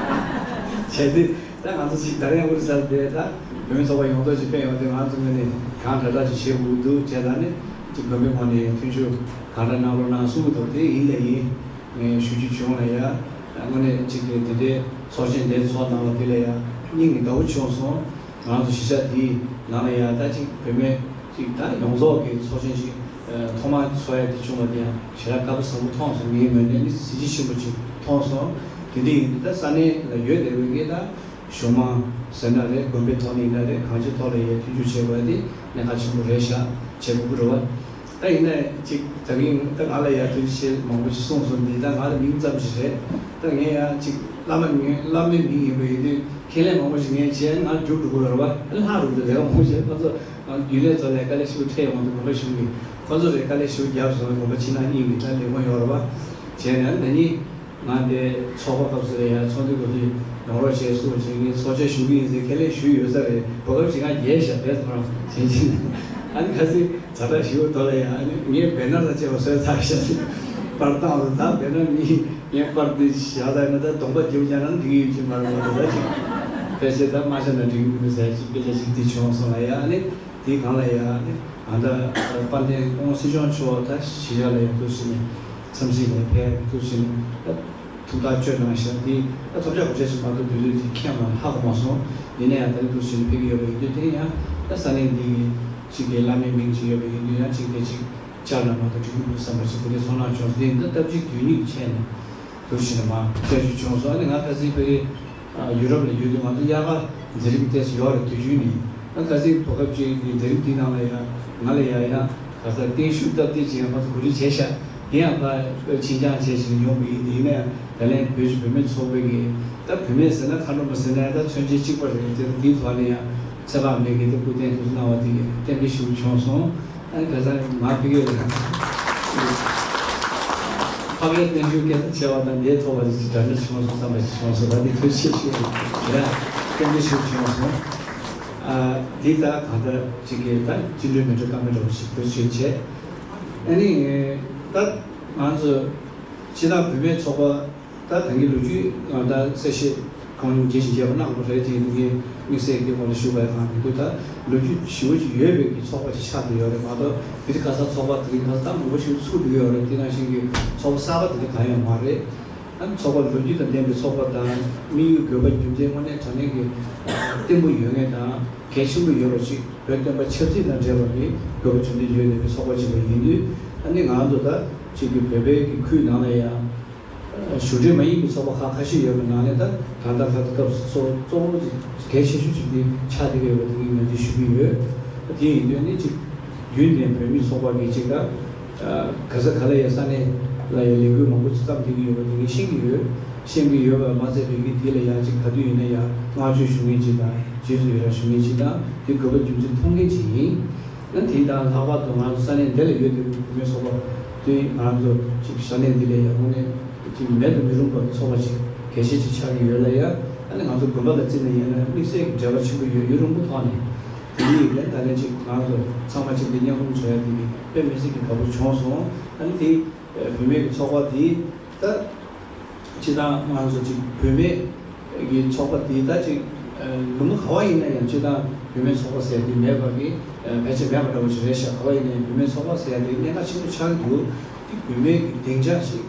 བྱས་དུས་ད་ང་ཚོ་ཅིག་ད་རེས་ཨོ་རི་ས་དེ་ད་བོད་མི་ཚོགས་པ་ཡོངས་རྫོགས་ཅིག་ཕེབས་ཡོང་དུས་ང་ཚོ་ངོས་ནས་གང་དྲག་དྲག་ཅིག་བྱེད་དགོས་འདུག་བྱས་ད་ནི་ཅིག་དགོན་པའི་ངོས་ནས་མཐུན་འགྱུར་གང་དྲག་གནང་རོགས་གནང་གསུང་གི་འདུག་དེ་ཡིན་ལ་ཡིན། ངས་ཞུ་རྒྱུ་བྱུང་ལ་ཡ། དངོས་གནས་གཅིག་གིས་དེ་འདྲའི་ཚོགས་ཆེན་འདིར་ཚོགས་གནང་བ་དེ་ལ་ཡ་སྙིང་གི་དགའ་བོ་བྱུང་སོང་། ང་ཚོ་གཞིས་ཆགས་འདིའི་ནང་ལ་ཡ་ད་གཅིག་བུད་མེད་གཅིག་ད་ཡོངས་རྫོགས་ཀྱི་ཚོགས་ཆེན་ཞིག་ཨ་ཐོག་མར་ཚོགས་ཡ་དེ་བྱུང་བ་དེ་ཡང་ཞེ་དྲག་དགའ་པོ་བཟང་པོ་མཐོང་སོང་། ངའི་ངོས་ནས་ནི་གཟི་བརྗིད་ཆེན་པོ་ཅིག་མཐོང་སོང་། དེ་འདྲ་ཡིན་དུས་ད་ས་གནས་ལ་ཡོད་བསྡད་པའི་གི་ད། གཞུང་མང་ཟེར་ན་རེད། དགོན་པའི་ཐོག་ནས་ཡིན་ན་རེད། གང་ཅིའི་ཐོག་ལ་ཡང་མཐུན་འགྱུར་བྱེད་དགོས་དེ་གནད་འགག་ཆེན་པོ་རེད་ཤག་བྱེད་དགོས་ཀྱི་རེད་བ། ད་ཡིན་ན་ཅིག་ད་གིན་ད་ང་ལ་ཡང་ཐུགས་རྗེ་ཆེ་མང་པོ་ཞིག་གསུངས་སོང་། འདི་ད་ང་ལ་མིང་ཙམ་ཞིག་རེད། ད་ངས་ཡང་ཅིག་བླ་མ་མིང་བླ་མའི་མིང་ཡིན་པ་ཡིན་དུས་ཁས་ལེན་མང་པོ་ཞིག་ངས་བྱས་ང་རྒྱུགས་འགྲོ་གི་རེད་བ། ལྷག་རུ་འདི་ལས་ཀ་མང་པོ་བྱས། ཁོ་ཚོ་རྒྱུན་ལས་ཚོ་ལས་ཀ་ལས་ཞུ་འཕྲད་ཡོང་དུས་དགོན་པ་གཞུང་གི་ཁོ་ཚོ་རེད། དཀའ་ལས་ཞུ་རྒྱབ་སོང་། དགོན་པ་ཕྱི་ནང་གཉིས་མི་ད་ལས་ཁུངས་ཡོད་རེད་བ། བྱས་ནས་ད་ནི། ང་དེ་ཚོགས་པ་སྐབས་སུ་ལ་ཡང་ཚོགས་འདུའི་སྐབས་སུ་ཡོང་རོགས་བྱས་སུ་བྱས་ངས་ཚོགས་ཆེན་ཞུ་གི་ཡིན་ཟེར་ཁས་ལེན་ཞུས་ཡོད་ས་རེད། གོ་སྐབས་ཅིག་ང་རྒྱལ་ཞབས་པད་ཐོག་རང་བྱེད་ཀྱིན། ཨ་ནི་ཁ་སང་ཛ་དྲག་ཞུ་དོ་ལ་ཡང་ཨ་ནི་ངས་བེ་ནར་དང་བཅས་པ་བཟོས་ཚར་ཤག་པར་བཏང་རུང་ད་བེ་ནར་མི་ངས་པར་འདི་བཞག་ད་ན་ད་གདོང་པ་རྒྱབ་རྒྱག་ན་འགྲིག་ཡོད་ཀྱི་མ་རེད་མ་རེད་ད་ཅིག་ཕལ་ཆེར་ད་མ་བྱས་ན་འགྲིག་གི་མི་ཟེར་ཅིག་སྐད་ཆ་ཅིག་འདི་བྱུང་སོང་ལ་ཡང་ཨ་ནི། དེའི་སྒང་ལ་ཡང་ཨ་ནི་ང་ད་དཔལ་ལྡན་སྐུ་ངོ་སྲིད་སྐྱོང་མཆོག་ད་གཞིས་ཆགས་ལ་ཡང་འདུག་ཟེར་ནས་འཚམས་གཟིགས་ལ་ཕེབས་འདུག་ཟེར་ནས་ད་ཐུགས་ཐག་གཅོད་གནང་ཤག་དེ་ད་ཐོབ་ཆ་གོ་ཆ་ཞིག་མ་གཏོགས་དུས་ཚོད་དེ་ཁྱད་མ་ལྷག་མ་སོང་། ཡིན་ན་ཡང་ད་རེས་འདུག་ཟེར་ནས་ཕེབས་ཀྱི་ཡོད་པ་ཡིན་དུས་དེ་ཡང་ད་ས་གནས་འདི་གི་གཅིག་གི་བླ་མའི་མིང་ཅིག་ཡོད་པ་ཡིན་དུས་ཡང་གཅིག་དེ་གཅིག་བཅར་ན་མ་གཏོགས་འགྲིག་གི་མི་འདུག་བསམ་པ་ཞིག་དེ་འདྲའི་ཚོར་སྣང་བྱུང་སོང་། དེ་ཡིན་ད་སྟབས་གཅིག་དོན་གཉིས་ཀྱི་ཆེད་ནས། དུ་ཞིག་ལ་མ་བསྐྱར་ཞིབ་བྱུང་སོང་། ཨ་ནི་ང་ཁ་སང་ཕ་གི་ཡུ་རོབ་ལ་ཡོད་དུས་ང་ཚོ་དབྱར་ཁ་འཛིན་རིམ་ཏོག་ཙམ་ཡོད་རེད། དུས་རྒྱུན་ནས་ཨ་ཁ་སང་གོ་སྐབས་ཅིག་གི་འཛིན་རིམ་འདིའི་ནང་ལ་ཡང་ང་ལ་ཡང་ཡང་ག་ས་བརྟན་བཞུགས་སྟབས་བདེ་ཅིག་ཡང་ཁོ་ཚོ་གོ་སྒྲིག་བྱས་ཤག་དེ་ཡང་ཕར་ཕྱིན་རྐྱང་བྱས་ཤིག་ཡོང་གི་ཡིན། དེ་ཡིན་ན་ཡང་ད་ལན་བོད་ཀྱི་བུད་མེད་ཚོགས་པའི་གི་ད་བུད་མེད་ཟེར་ན་མཁའ་འགྲོ་མ་ཟེར་ན་ཡང་ད་མཚོན་བྱེད་གཅིག་པ་རེད། དེ་འདིའི་ཐོག་ནས་ཡང་ཚད་བག་མེད་ཀྱི་ད་སྐུ་རྟེན་དུ་གནང་བ་དེ་གི་རྟེན་འབྲེལ་ཞུ་བྱུང་སོང་། ཨ་ནི་ཁ་སང་མ་ཕི་གེ་ལ་ཕ་གིའི་བསྟན་བཅོས་སྐད་ཆ་བྱས་པ་དང་འདིའི་ཐོག་ལ་ཅིག་འདྲ་འདྲ་བྱུང་སོང་བསམ་པ་ཞིག་བྱུང་སོང་། ད་འདི་ཐུགས་རྗེ་ཆེ་ཞུ་ཡ་རྟེན་འབྲེལ་ཞུ་བྱུང་སོང་། ཨ་འདི་ད་གང་ལྟར་ཅིག་གི་ད་ཅི་འདྲའི་མི་འདྲ་ཀ་མེད་འདྲ་བོ་ཞིག་ཐུགས་རྗེ་ཆེ། ཨ་ནི་ད་ང་ཚོ་སྤྱི་བཏང་བུད་མེད་ཚོགས་པ། ད་ད་གིན་ལོ་རྒྱུས་ང་ད་གསལ་བཤད་གང་རྒྱས་ཤིང་རྒྱས་པ་གནང་དགོས་རེད་དེ་ཡིན་དུས་དམིགས་བསལ་གྱི་སྐོར་ལ་ཞུ་བའི་གང་མི་འདུག་ད་ལོ་རྒྱུས་ཞེ་པོ་ཅིག་ཡོད་པའི་གི་ཚོགས་པ་ཅིག་ཆགས་བསྡད་ཡོད་རེད་མ་གཏོགས་དེ་རིང་ཁ་སང་ཚོགས་པ་དེ་རིང་ཁ་སང་ད་མང་པོ་ཞིག་ཚུགས་བསྡད་ཡོད་རེད། དེ་ནང་བཞིན་གྱི་ཚོགས་པ་གསར་པ་དེ་འདྲ་གང་ཡང་མ་རེད། ཨ་ནི་ཚོགས་པ་ལོ་རྒྱུས་དང་ལྡན་པའི་ཚོགས་པ་དང་དམིགས་ཡུལ་དགོས་པ་རྒྱུ་མཚན་དངོས་གནས་དྲང་གནས་ཀྱི་བརྟན་པོ་ཡོད་མཁན་དང་གལ་ཆེན་པོ་ཡོད་པ་ཅིག་བོད་སྟོན་པ་ཆབ་སྲིད་དང་འབྲེལ་བ་གི་དགོས་པ་རྒྱུ་མཚན་ཡོད་བསྡད་པའི་ཚོགས་པ་ཅིག་ཡིན་དུས་ཨ་ནི་ང་ཚོ་ད་ཅིག་གི་བོད་པའི་གི་ཁུལ་ནང་ལ་ཡང་། བཞུགས་གྲལ་མ་ཡིན་པའི་ཚོགས་པ་ཁག་ཁ་ཤས་ཡོད་པའི་ནང་ནས་ད་ད་ལྟ་ཁ་སྐབས་སུ་གཙོ་བོ་གཙོ་བོ་གལ་ཆེ་ཤོས་ཅིག་དེ་ཆགས་བསྡད་ཡོད་པ་དེ་ངས་ནན་བརྗོད་ཞུ་གི་ཡོད། དེ་ཡིན་དུས་ནི་ཅིག་རྒྱུན་ལྡན་བོད་མིའི་ཚོགས་པ་གིས་ཅིག་ད་ག་ས་ག་ལ་ཡ་ས་གནས་ལ་ཡ་ལས་འགུལ་མང་པོ་ཅིག་བརྩམས་བསྡད་ཀྱི་ཡོད་པ་དེ་ངས་ཤེས་ཀྱི་ཡོད། ཤེས་ཀྱི་ཡོད་པ་མ་ཟད་པའི་གི་དེ་ལ་ཡང་ཅིག་ག་དུས་ཡིན་ན་ཡང་བསྔགས་བརྗོད་ཞུ་མཁན་ཅིག་དང་རྗེས་སུ་ཡི་རང་ཞུ་མཁན་ཅིག་དང་དེ་དགོས་པ་རྒྱུ་མཚན་མཐོང་མཁན་ཅིག་ཡིན། ཨ་དེ་དང་ལྷག་པར་དུ་ང་ཚོ་ས་གནས་འདི་ལ་ཡོད་བསྡད་པའི་བུད་མེད་ཚོགས་པ་དེ་ང་ཚོ་ཅིག་ས་གནས་འདི་ལ་ཡང་དངོས་གནས་ཅིག་མེད་དུ་མི་རུང་བ་ཚོགས་པ་ཅིག་གལ་ཆེ་ཅིག་ཆགས་ཀྱི་ཡོད་ལ་ཡ། ཨ་ནི་ང་ཚོ་དགོན་པ་ལ་བརྩིས་ནས་ཡིན་ན་དམིགས་བསལ་གྱི་འབྲེལ་བ་ཆེན་པོ་ཡོད་ཡུན་རིང་པོ་ཐོག་ནས། དེ་ཡིན་ནའི་ད་ལན་ཅིག་ང་ཚོ་ཚང་མ་ཅིག་འདི་མཉམ་རུབ་བཟོ་ཡ་དེ་གི་དཔེ་མི་སྲིད་ཀྱི་དགའ་པོ་བྱུང་སོང་། ཨ་ནི་དེ་བུད་མེད་ཀྱི་ཚོགས་པ་དེ་ད། སྤྱིར་བཏང་ང་ཚོ་ཅིག་བུད་མེད་ཀྱི་ཚོགས་པ་དེ་ད་ཅིག་ལུང་པ་ག་བ་ཡིན་ན་ཡང་སྤྱིར་བཏང་བུད་མེད་ཚོགས་པ་ཟེར་དེ་མེད་པ་གི་ཕལ་ཆེར་མེད་པ་འདྲ་བོ་ཞིག་རེད་ཤག་ག་བ་ཡིན་ན་ཡང་བུད་མེད་ཚོགས་པ་ཟེར་དེ་གནད་འགག་ཆེན་པོ་ཆགས་ཀྱི་འདུག་དེ་བུད་མེད་ཀྱི་སྡིངས་ཆ་ཞིག་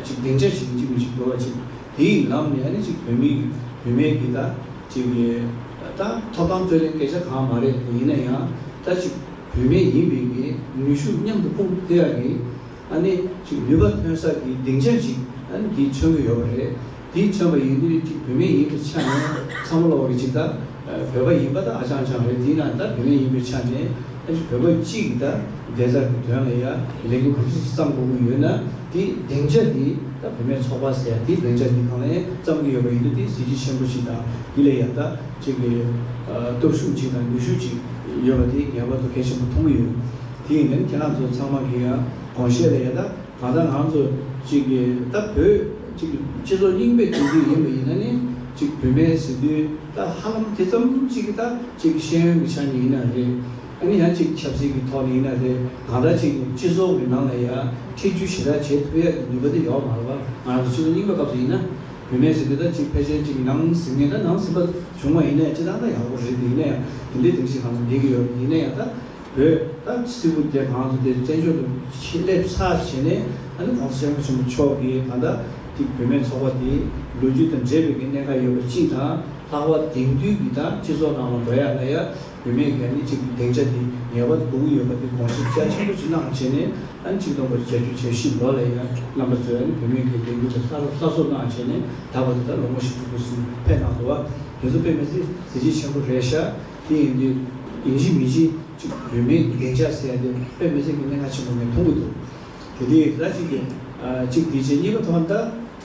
ཅིག་སྡིངས་ཆ་ཞིག་ཡིན་གཅིག་མིན་གཅིག་དགོས་པ་ཅིག་དེའི་ལམ་ནས་ཨ་ནི་ཅིག་བུད་མེད་བུད་མེད་ཀྱི་ད་ཅིག་ད་ཐོབ་ཐང་རྩོད་ལེན་སྐད་ཆ་གང་མ་རེད་དེ་ཡིན་ན་ཡང་ད་ཅིག་བུད་མེད་ཡིན་པའི་གི་ནུས་ཤུགས་མཉམ་དུ་སྤུངས་ཐུབ་ཡག་གི་ཨ་ནི་ཅིག་ནུས་པ་ཐོན་ས་གི་སྡིངས་ཆ་ཞིག་ཨ་ནི་དེ་མཚོན་གྱི་ཡོད་པ་རེད། དེ་མཚོན་པ་ཡིན་དུས་ཅིག་བུད་མེད་ཡིན་པའི་ཆ་ནས་ཚང་མ་ལོག་གི་ཅིག་ད་བོད་པ་ཡིན་པ་ད་ཨ་ཅང་ཅང་རེད། དེ་ན་ད་བུད་མེད་ཡིན་པའི་ཆ་ནས་ཨ་ཅིག་བོད་པ་གཅིག་གི་ད་བདེ་རྩ་གི་དོན་ལ་ཡ་ལས་འགུལ་གང་ཞིག་བརྩམས་དགོས་ཀྱི་ཡོད་ན་དེ་སྡིངས་ཆ་དེ་ད་བུད་མེད་ཚོགས་པ་ཟེར་ཡ་དེ་སྡིངས་ཆ་དེ་གང་ལ་ཡང་བརྩམས་ཀྱི་ཡོད་པ་ཡིན་དུས་དེ་གཟི་བརྗིད་ཆེན་པོ་ཞིག་དང་དེ་ལ་ཡ་ད་ཅིག་གི་སྟོབས་ཤུགས་ཅིག་དང་ནུས་ཤུགས་ཅིག་ཡོད་པ་དེ་ངེས་པར་དུ་གལ་ཆེན་པོ་མཐོང་གི་ཡོད། དེ་ཡིན་ནའི་ཁྱེད་རང་ཚོ་ཚང་མ་གི་ཡང་དགོངས་བཞེས་ལ་ཡ་ད་གང་ལྟར་ང་ཚོ་ཅིག་གི་ད་བོད་ཅིག་སྤྱི་ཚོགས་རྙིང་པའི་དུས་འདི་ཡིན་པ་ཡིན་ན་ནི་ཅིག་བུད་མེད་ཟེར་དུས་ད་ཧ་ལམ་དེ་ཙམ་ཅིག་གི་ད་ཅིག་ཤེས་ཡོན་གྱི་ཆ་ནས་ཡིན་ན་རེད། ཨ་ནི་ཡང་ཅིག་ཆབ་སྲིད་ཀྱི་ཐོག་ནས་ཡིན་ན་རེད། གང་ལྟར་ཅིག་སྤྱི་ཚོགས་ཀྱི་ནང་ལ་ཡང་ཐེ་བྱུས་ཞེ་དྲག་བྱེད་ཐུབ་ཡ་གི་ནུས་པ་དེ་ཡོད་མ་རེད་པ། ང་རང་ཚོ་སྤྱི་ཚོགས་རྙིང་པའི་སྐབས་སུ་ཡིན་ན་བུད་མེད་ཟེར་དུས་ད་ཅིག་ཕལ་ཆེར་ཅིག་ནང་ཟིན་མཁན་ད་ནང་ཟིན་པ་བྱུང་བ་ཡིན་ན་ཡང་སྤྱི་བཏང་ད་ཡག་པོ་རེད། དེ་ཡིན་ན་ཡང་དེ་འདྲའི་སྡིངས་ཆ་གང་ལ་བསྡད་ཀྱི་ཡོད་རེད། ཡིན་ན་ཡང་ད། བོད་ད་སིལ་བུ་དེ་གང་དུ་དེ་བཙན་བྱོལ་དུ་ཆེད་སླེབས་ཚར་བྱས་ནས་ཨ་ནི་༸གོང་ས་༸སྐྱབས་མགོན་ཆེན་པོ་མཆོག་གིས་ད་ལྟ་དེ་བུད་མེད་ཚོགས་པ་དེ་ལོ་རྒྱུས་དང་འབྲེལ་བའི་གནད་འགག་ཡོད་པ་གཅིག་དང་ལྷག་པར་དེང་དུས་ཀྱི་ད་སྤྱི་ཚོགས་ནང་ལ་འགྲོ་ཡག་ལ་ཡ་བུད་མེད་ཀྱི་ཨ་ནི་གཅིག་གི་སྡིངས་ཆ་དེ་ངེས་པར་དགོས་ཀྱི་ཡོད་པ་དེ་དགོངས་བཞེས་རྒྱ་ཆེན་པོ་ཞིག་གནང་བྱས་ནས་ཨ་ནི་གཅིག་སྟོང་དགུ་བརྒྱ་བརྒྱད་ཅུ་གྱ་བཞི་ལོ་ལ་ཡ་རྣམ་པ་ཚོས་ཨ་ནི་བུད་མེད་ཀྱི་ལས་འགུལ་དེ་སླར་སླར་གསོ་གནང་བྱས་ནས་ད་བར་དུ་ད་ལོ་ངོ་བཞི་བཅུ་དགུ་ཙམ་ཕེབས་གནང་འདུག་བ། དེ་ཚོ་དཔེ་མི་སྲིད་གཟི་བརྗིད་ཆེན་པོ་རེད་ཤག་དེ་ཡིན་དུས་ཡིན་གཅིག་མིན་གཅིག་ཅིག་བུད་མེད་ཀྱི་སྡིངས་ཆ་ཟེར་ཡ་དེ་དཔེ་མི་སྲིད་ཀྱི་གནད་འགག་ཆེན་པོ་ངས་མཐོང་གི་འདུག་དེ་དུས་ད་ཅིག་གི་ཨ་ཅིག་དེ་བྱས་གཉིས་པ་ཐོག་ད་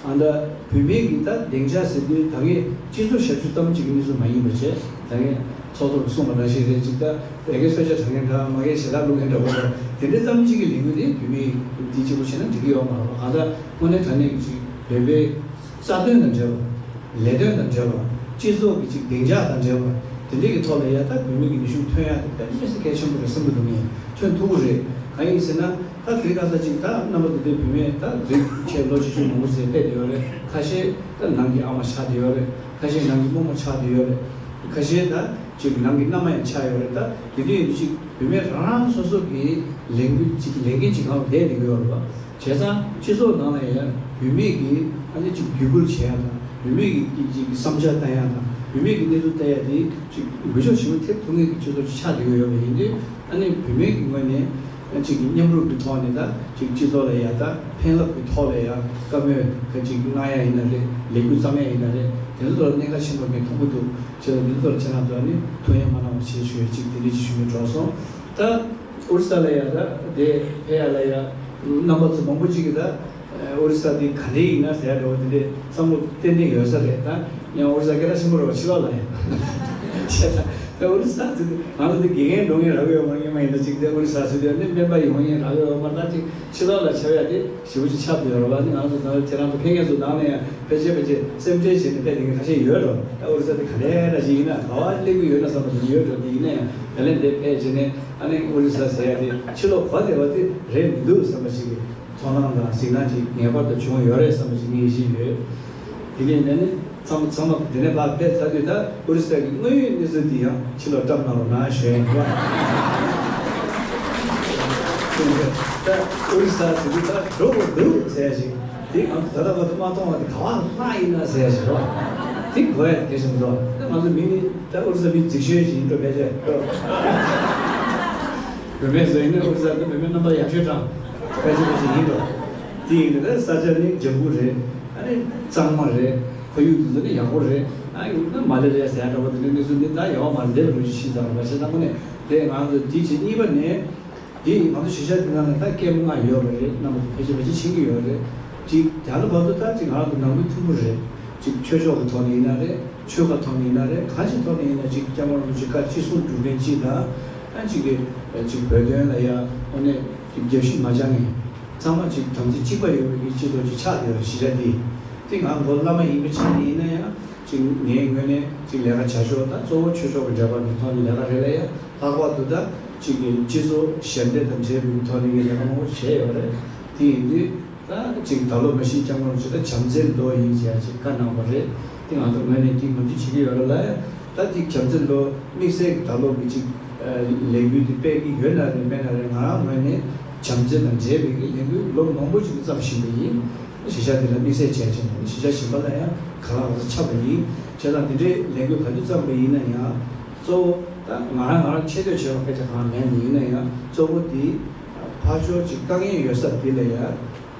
ཨ་ད་བུད་མེད་ཀྱི་ད་སྡིངས་ཆ་ཟེར་དུས་ད་ངས་སྤྱི་ཚོགས་ཞབས་ཞུ་ཙམ་ཅིག་གི་གནས་ཚུལ་མ་ཡིན་པ་བྱས། ད་ངས་ཚོགས་གཙོར་གསུངས་པ་ནང་བཞིན་རེད། ཅིག་ད་བོད་སྐད་གསོལ་ཇ་དྲང་མཁན་འདྲ་མ་སྐད་ཞལ་ལག་བླུག་མཁན་འདྲ་བོ་འདྲ་དེ་འདྲའི་ཙམ་ཅིག་གི་ལས་འགུལ་དེ་བུད་མེད་དེ་གཅིག་པོ་བྱས་ན་འགྲིག་གི་ཡོད་མ་རེད་པ། གང་ལྟར་དངོས་གནས་དྲང་གནས་ཀྱི་ཅིག་བོད་པའི་རྩ་དོན་དང་འབྲེལ་བ། ལས་དོན་དང་འབྲེལ་བ། སྤྱི་ཚོགས་ཀྱི་ཅིག་བདེ་འཇགས་དང་འབྲེལ་བ། དེ་འདྲའི་གི་ཐོག་ལ་ཡ་ད་བོད་མི་གི་ནུས་ཤུགས་ཐོན་ཡ་དེ་དཔེ་མི་སྲིད་གལ་ཆེན་པོ་རེད་བསམ་གི་འདུག་ངས་ཐོན་ཐུབ་ཀྱི་རེད། གང་ཡིན་ཟེར་ན་ད་དེ་ག་ས་ཅིག་ད་རྣམ་པ་དེ་འདྲའི་བུད་མེད་ད་རིགས་ཆེ་ལོ་ཆེ་ཆུང་མང་པོ་ཟེར་ཕེབས་བསྡད་ཡོད་རེད། ཁ་ཤས་ད་ནང་གི་ཨ་མ་ཆགས་བསྡད་ཡོད་རེད། ཁ་ཤས་ནང་གི་རྨོ་མོ་ཆགས་བསྡད་ཡོད་རེད། ཁ་ཤས་ད་ཅིག་ནང་གི་མནའ་མ་ཡང་ཆགས་ཡོད་རེད། ད་དེ་འདྲའི་ཡིན་དུས་ཅིག་བུད་མེད་རང་རང་སོ་སོ་གི་ལས་འགུལ་ཅིག་ལས་འགན་ཅིག་སྒང་ལ་བསྡད་བསྡད་ཀྱི་ཡོད་རེད་པ། བྱས་ཙང་སྤྱི་ཚོགས་ནང་ལ་ཡང་བུད་མེད་ཀྱིས་ཨ་ནི་ཅིག་བརྒྱུད་སྐུལ་བྱེད་ཡ་དང་བུད་མེད་ཀྱི་ཅིག་བསམ་འཆར་བཏོན་ཡ་དང་བུད་མེད་ཀྱི་གནས་ཚུལ་བལྟ་ཡ་དེ་ཅིག་འགུལ་ཕྱོགས་ཞིབ་མོ་ཐེབས་ཐུབ་མཁན་གྱི་སྤྱི་ཚོགས་ཅིག་ཆགས་བསྡད་ཀྱི་ཡོད་པ་ཡིན་དུས་ཨ་ནི་བུད་མེད་ཀྱི་ངོས་ནས་ཅིག་མཉམ་རུབ་ཀྱི་ཐོག་ནས་ད་ཅིག་སྤྱི་ཚོགས་ལ་ཡ་ད་ཕན་རླབས་ཀྱི་ཐོག་ལ་ཡ་བཀའ་མོལ་ག་ཅིག་གནང་ཡ་ཡིན་ན་རེད། ལས་འགུལ་བརྩམ་ཡ་ཡིན་ན་རེད། དེ་ཚོ་ཐོག་ལ་གནད་འགག་ཆེན་པོ་ངས་མཐོང་གི་འདུག་བྱས་ཙང་འདི་ཚོ་ལ་ཁྱེད་རང་ཚོ་ནི་ཐུགས་ཡ་མ་གནང་བ་བྱེད་ཞུ་ཡ་ཅིག་དེ་འདྲ་ཅིག་ཞུ་མི་འགྲོ་སོང་། ད་ཨོ་རི་ས་ལ་ཡ་ད་དེ་ཕེབས་ཡ་ལ་ཡ་རྣམ་པ་ཚོ་མང་པོ་ཅིག་གིས་ད་ཨོ་རི་ས་དེ་ག་འདྲ་ཡིན་ན་ཟེར་ཡ་འདྲ་བོ་དེ་འདྲའི་བསམ་བློ་ཏན་ཏན་ཡོད་ས་རེད། ད་ཡང་ཨོ་རི་ས་སྐད་གྲགས་ཆེན་པོ་རེད་བ། ཕྱི་ལོགས་ལ་ཡ་བྱས་ཙང་ད་ཨོ་རི་ས་དེ་ང་ཚོ་དེ་དགེ་རྒན་འགྲོ་མཁན་རག་གི་ཡོད་མ་རེད། སྔོན་མ་ཡིན་ན་ཅིག་དེ་ཨོ་རི་ས་ཟེར་དུས་ནི་སྨན་པ་ཡོང་མཁན་རག་གི་ཡོད་མ་རེད། ད་ཅིག་ཕྱི་ལོགས་ལ་ཆགས་ཡ་དེ་ཞེ་པོ་ཅིག་ཆགས་བསྡད་ཡོད་རེད་བ། ནི་ང་ཚོ་ད་ཁྱེད་རང་ཚོ་ཕེབས་མཁན་ཚོ་ནང་ནས་ཡང་ཕལ་ཆེར་ཕལ་ཆེར་སེམས་ཁྲལ་བྱས་ནས་ཕེབས་བསྡད་མཁན་ཁ་ཤས་ཡོད་རེད། ད་ཨོ་རི་ས་དེ་ག་ལེ་ར་ཞིག་ཡིན་ན་ག་བ་སླེབས་ཀྱི་ཡོད་ན་བསམ་པ་དེ་ཡོད་འགྲོ། དེ་ཡིན་ན་ཡང་ད་ལན་དེ་ཕེབས་བྱས་ནས་ཨ་ནི་ཨོ་རི་ས་ཟེར་ཡ་དེ་ཕྱི་ལོགས་གོ་བདེ་བ་དེ་རེད་མི་འདུག་བསམ་པ་ཞིག་གི་ཚོར་སྣང་དང་གཟིགས་སྣང་ཅིག་ངེས་པར་དུ་བྱུང་ཡོད་རེད་བསམ་པ་ཞིག་ངས་ཤེས་ཡོད། དེ་ནས་ནས་ནི་ཚང་མ་ཚང་མ་དེ་ནས་ཕར་ཕེབས་ཚར་དུས་ད་ཨོ་རི་ས་གི་དངོས་ཡོད་གནས་ཚུལ་དེ་ཡང་ཕྱི་ལོགས་བཀྲམ་གནང་རོགས་གནང་ཞུ་ཡ་ཡིན་པ། ད་ཨོ་རི་ས་དེ་དུས་ད་འགྲོ་དགོས་འདུག་ཟེར་ཡ་ཞིག་དེ་ང་ཚོ་ད་ལྟ་བར་དུ་མ་མཐོང་བ་དེ་ག་བ་ལྷག་ཡིན་ན་ཟེར་ཞིག་རོ། དེ་གོ་ཡ་དེ་གལ་ཆེན་པོ་འདུག་ང་ཚོ་མི་ནི་ད་ཨོ་རི་ས་མི་རྫིག་ཤོས་ཤིག་ཡིན་འགྲོ་ཕལ་ཆེར་རོ། བུད་མེད་ཚོ་ཡིན་ན་ཨོ་རི་ས་དེ་བུད་མེད་རྣམ་པ་ཡག་ཤོས་གྲངས་ཕལ་ཆེར་ཕལ་ཆེར་ཡིན་འགྲོ། དེ་ཡིན་ན་ད་ས་ཆ་ནི་ལྗང་ཁུ་རེད། ཨ་ནི་གཙང་མ་རེད། ཁོར་ཡུག་དེ་ཚོ་ནི་ཡག་པོ་རེད། ཨ་ཡིན་ན་མ་ལེ་རི་ཡ་ཟེར་ཡ་འདྲ་པོ་དེ་འདྲའི་གནས་ཚུལ་འདི་ད་ཡག་པོ་མ་རེད། འདས་པའི་ལོ་རྒྱུས་ཤེས་ཚར་བ་བྱས་ཙང་ཁོ་ནས་དེ་ང་ཚོ་དེ་བྱས་གཉིས་པ་ནས། དེ་ང་ཚོ་གཞིས་ཆགས་འདི་ནང་ལ་ད་སྐད་མང་ཡོད་པ་རེད། རྣམ་པ་ཚོ་ཕལ་ཆེར་ཕལ་ཆེར་ཤེས་ཀྱི་ཡོད་རེད། ཅིག་ད་ལྟ་བར་དུ་ད་ཅིག་ང་རང་ཚོ་ནང་ཁུལ་མཐུན་པོ་རེད། ཅིག་ཆོས་ཕྱོགས་ཀྱི་ཐོག་ནས་ཡིན་ན་རེད། ཆོལ་ཁ་ཐོག་ནས་ཡིན་ན་རེད། གང་ཅིའི་ཐོག་ནས་ཡིན་ན་ཅིག་སྐྱབས་མགོན་རིན་པོ་ཆེ་བཀའ་ཅི་གསུང་སྒྲུབ་མཁན་ཅིག་དང་། ཨ་ཅིག་གི་ཅིག་བོད་དོན་ལ་ཡ་དངོས་གནས་ཅིག་རྒྱབ་བཤིག་མ་བྱ་ངེས། ཚང་མ་ཅིག་དམ་ཚིག་གཅིག་པ་ཡོད་པའི་གི་སྤྱི་ཚོགས་ཅིག་ཆགས་བསྡད་ཡོད་རེད། གཞིས་ཆགས་འདི། དེ་ང་མགོ་བླ་མ་ཡིན་པའི་ཆ་ནས་ཡིན་ན་ཡང་ཅིག་ངའི་ངོས་ནས་ཅིག་ལས་ཀ་བྱ་ཕྱོགས་དང་གཙོ་བོ་ཆོས་ཕྱོགས་ཀྱི་འབྲེལ་བ་ནས་ཐོག་ནས་ལས་ཀ་རེད་ལ་ཡ། ལྷག་པར་དུ་ད་ཅིག་གི་སྤྱི་ཚོགས་ཞབས་འདེགས་དང་འབྲེལ་བའི་ཐོག་ནས་ཀྱི་ལས་ཀ་མང་པོ་བྱས་ཡོད་རེད། དེ་ཡིན་དུས་ད་ཅིག་ད་ལོ་མ་གཞི་སྐྱབས་མགོན་རིན་པོ་ཆེ་ད་བྱམས་བརྩེའི་ལོ་ཡིན་ཟེར་ཡ་ཅིག་བཀའ་གནང་བ་རེད། དེ་ང་ཚོ་ངོས་ནས་དེ་ངོས་འཛིན་བྱེད་ཀྱི་ཡོད་རེད་ལ་ཡ། ད་དེ་བྱམས་བརྩེའི་ལོ་དམིགས་བསལ་གྱི་ད་ལོ་གི་ཅིག་ལས་འགུལ་དེ་སྤེལ་གྱི་ཡོད་ན་རེད་མེད་ན་རེད། ང་རང་ངོས་ནས་བྱམས་བརྩེ་དང་འབྲེལ་བའི་གི་ལས་འགུལ་ལོ་མང་པོ་ཅིག་བརྩམས་བཞིན་པ་ཡིན། གཞིས་ཆགས་དེ་ལ་དམིགས་བསལ་བྱས་བྱས་ནས་གཞིས་ཆགས་གཞན་པ་ལ་ཡང་གང་ལ་གང་འཚམ་ཁྱབ་པ་ཡིན། བྱས་ཙང་དེ་འདྲའི་ལས་འགུལ་ག་དུས་བརྩམས་པ་ཡིན་ན་ཡང་གཙོ་བོ་ད་ང་རང་ང་རང་ཆེ་བསྟོད་བྱས་པ་སྐད་ཆ་གང་མེད་ནི་ཡིན་ན་ཡང་གཙོ་བོ་དེ་ཕར་ཕྱོགས་ཅིག་དཀའ་ངལ་ཡོད་ས་དེ་ལ་ཡང་།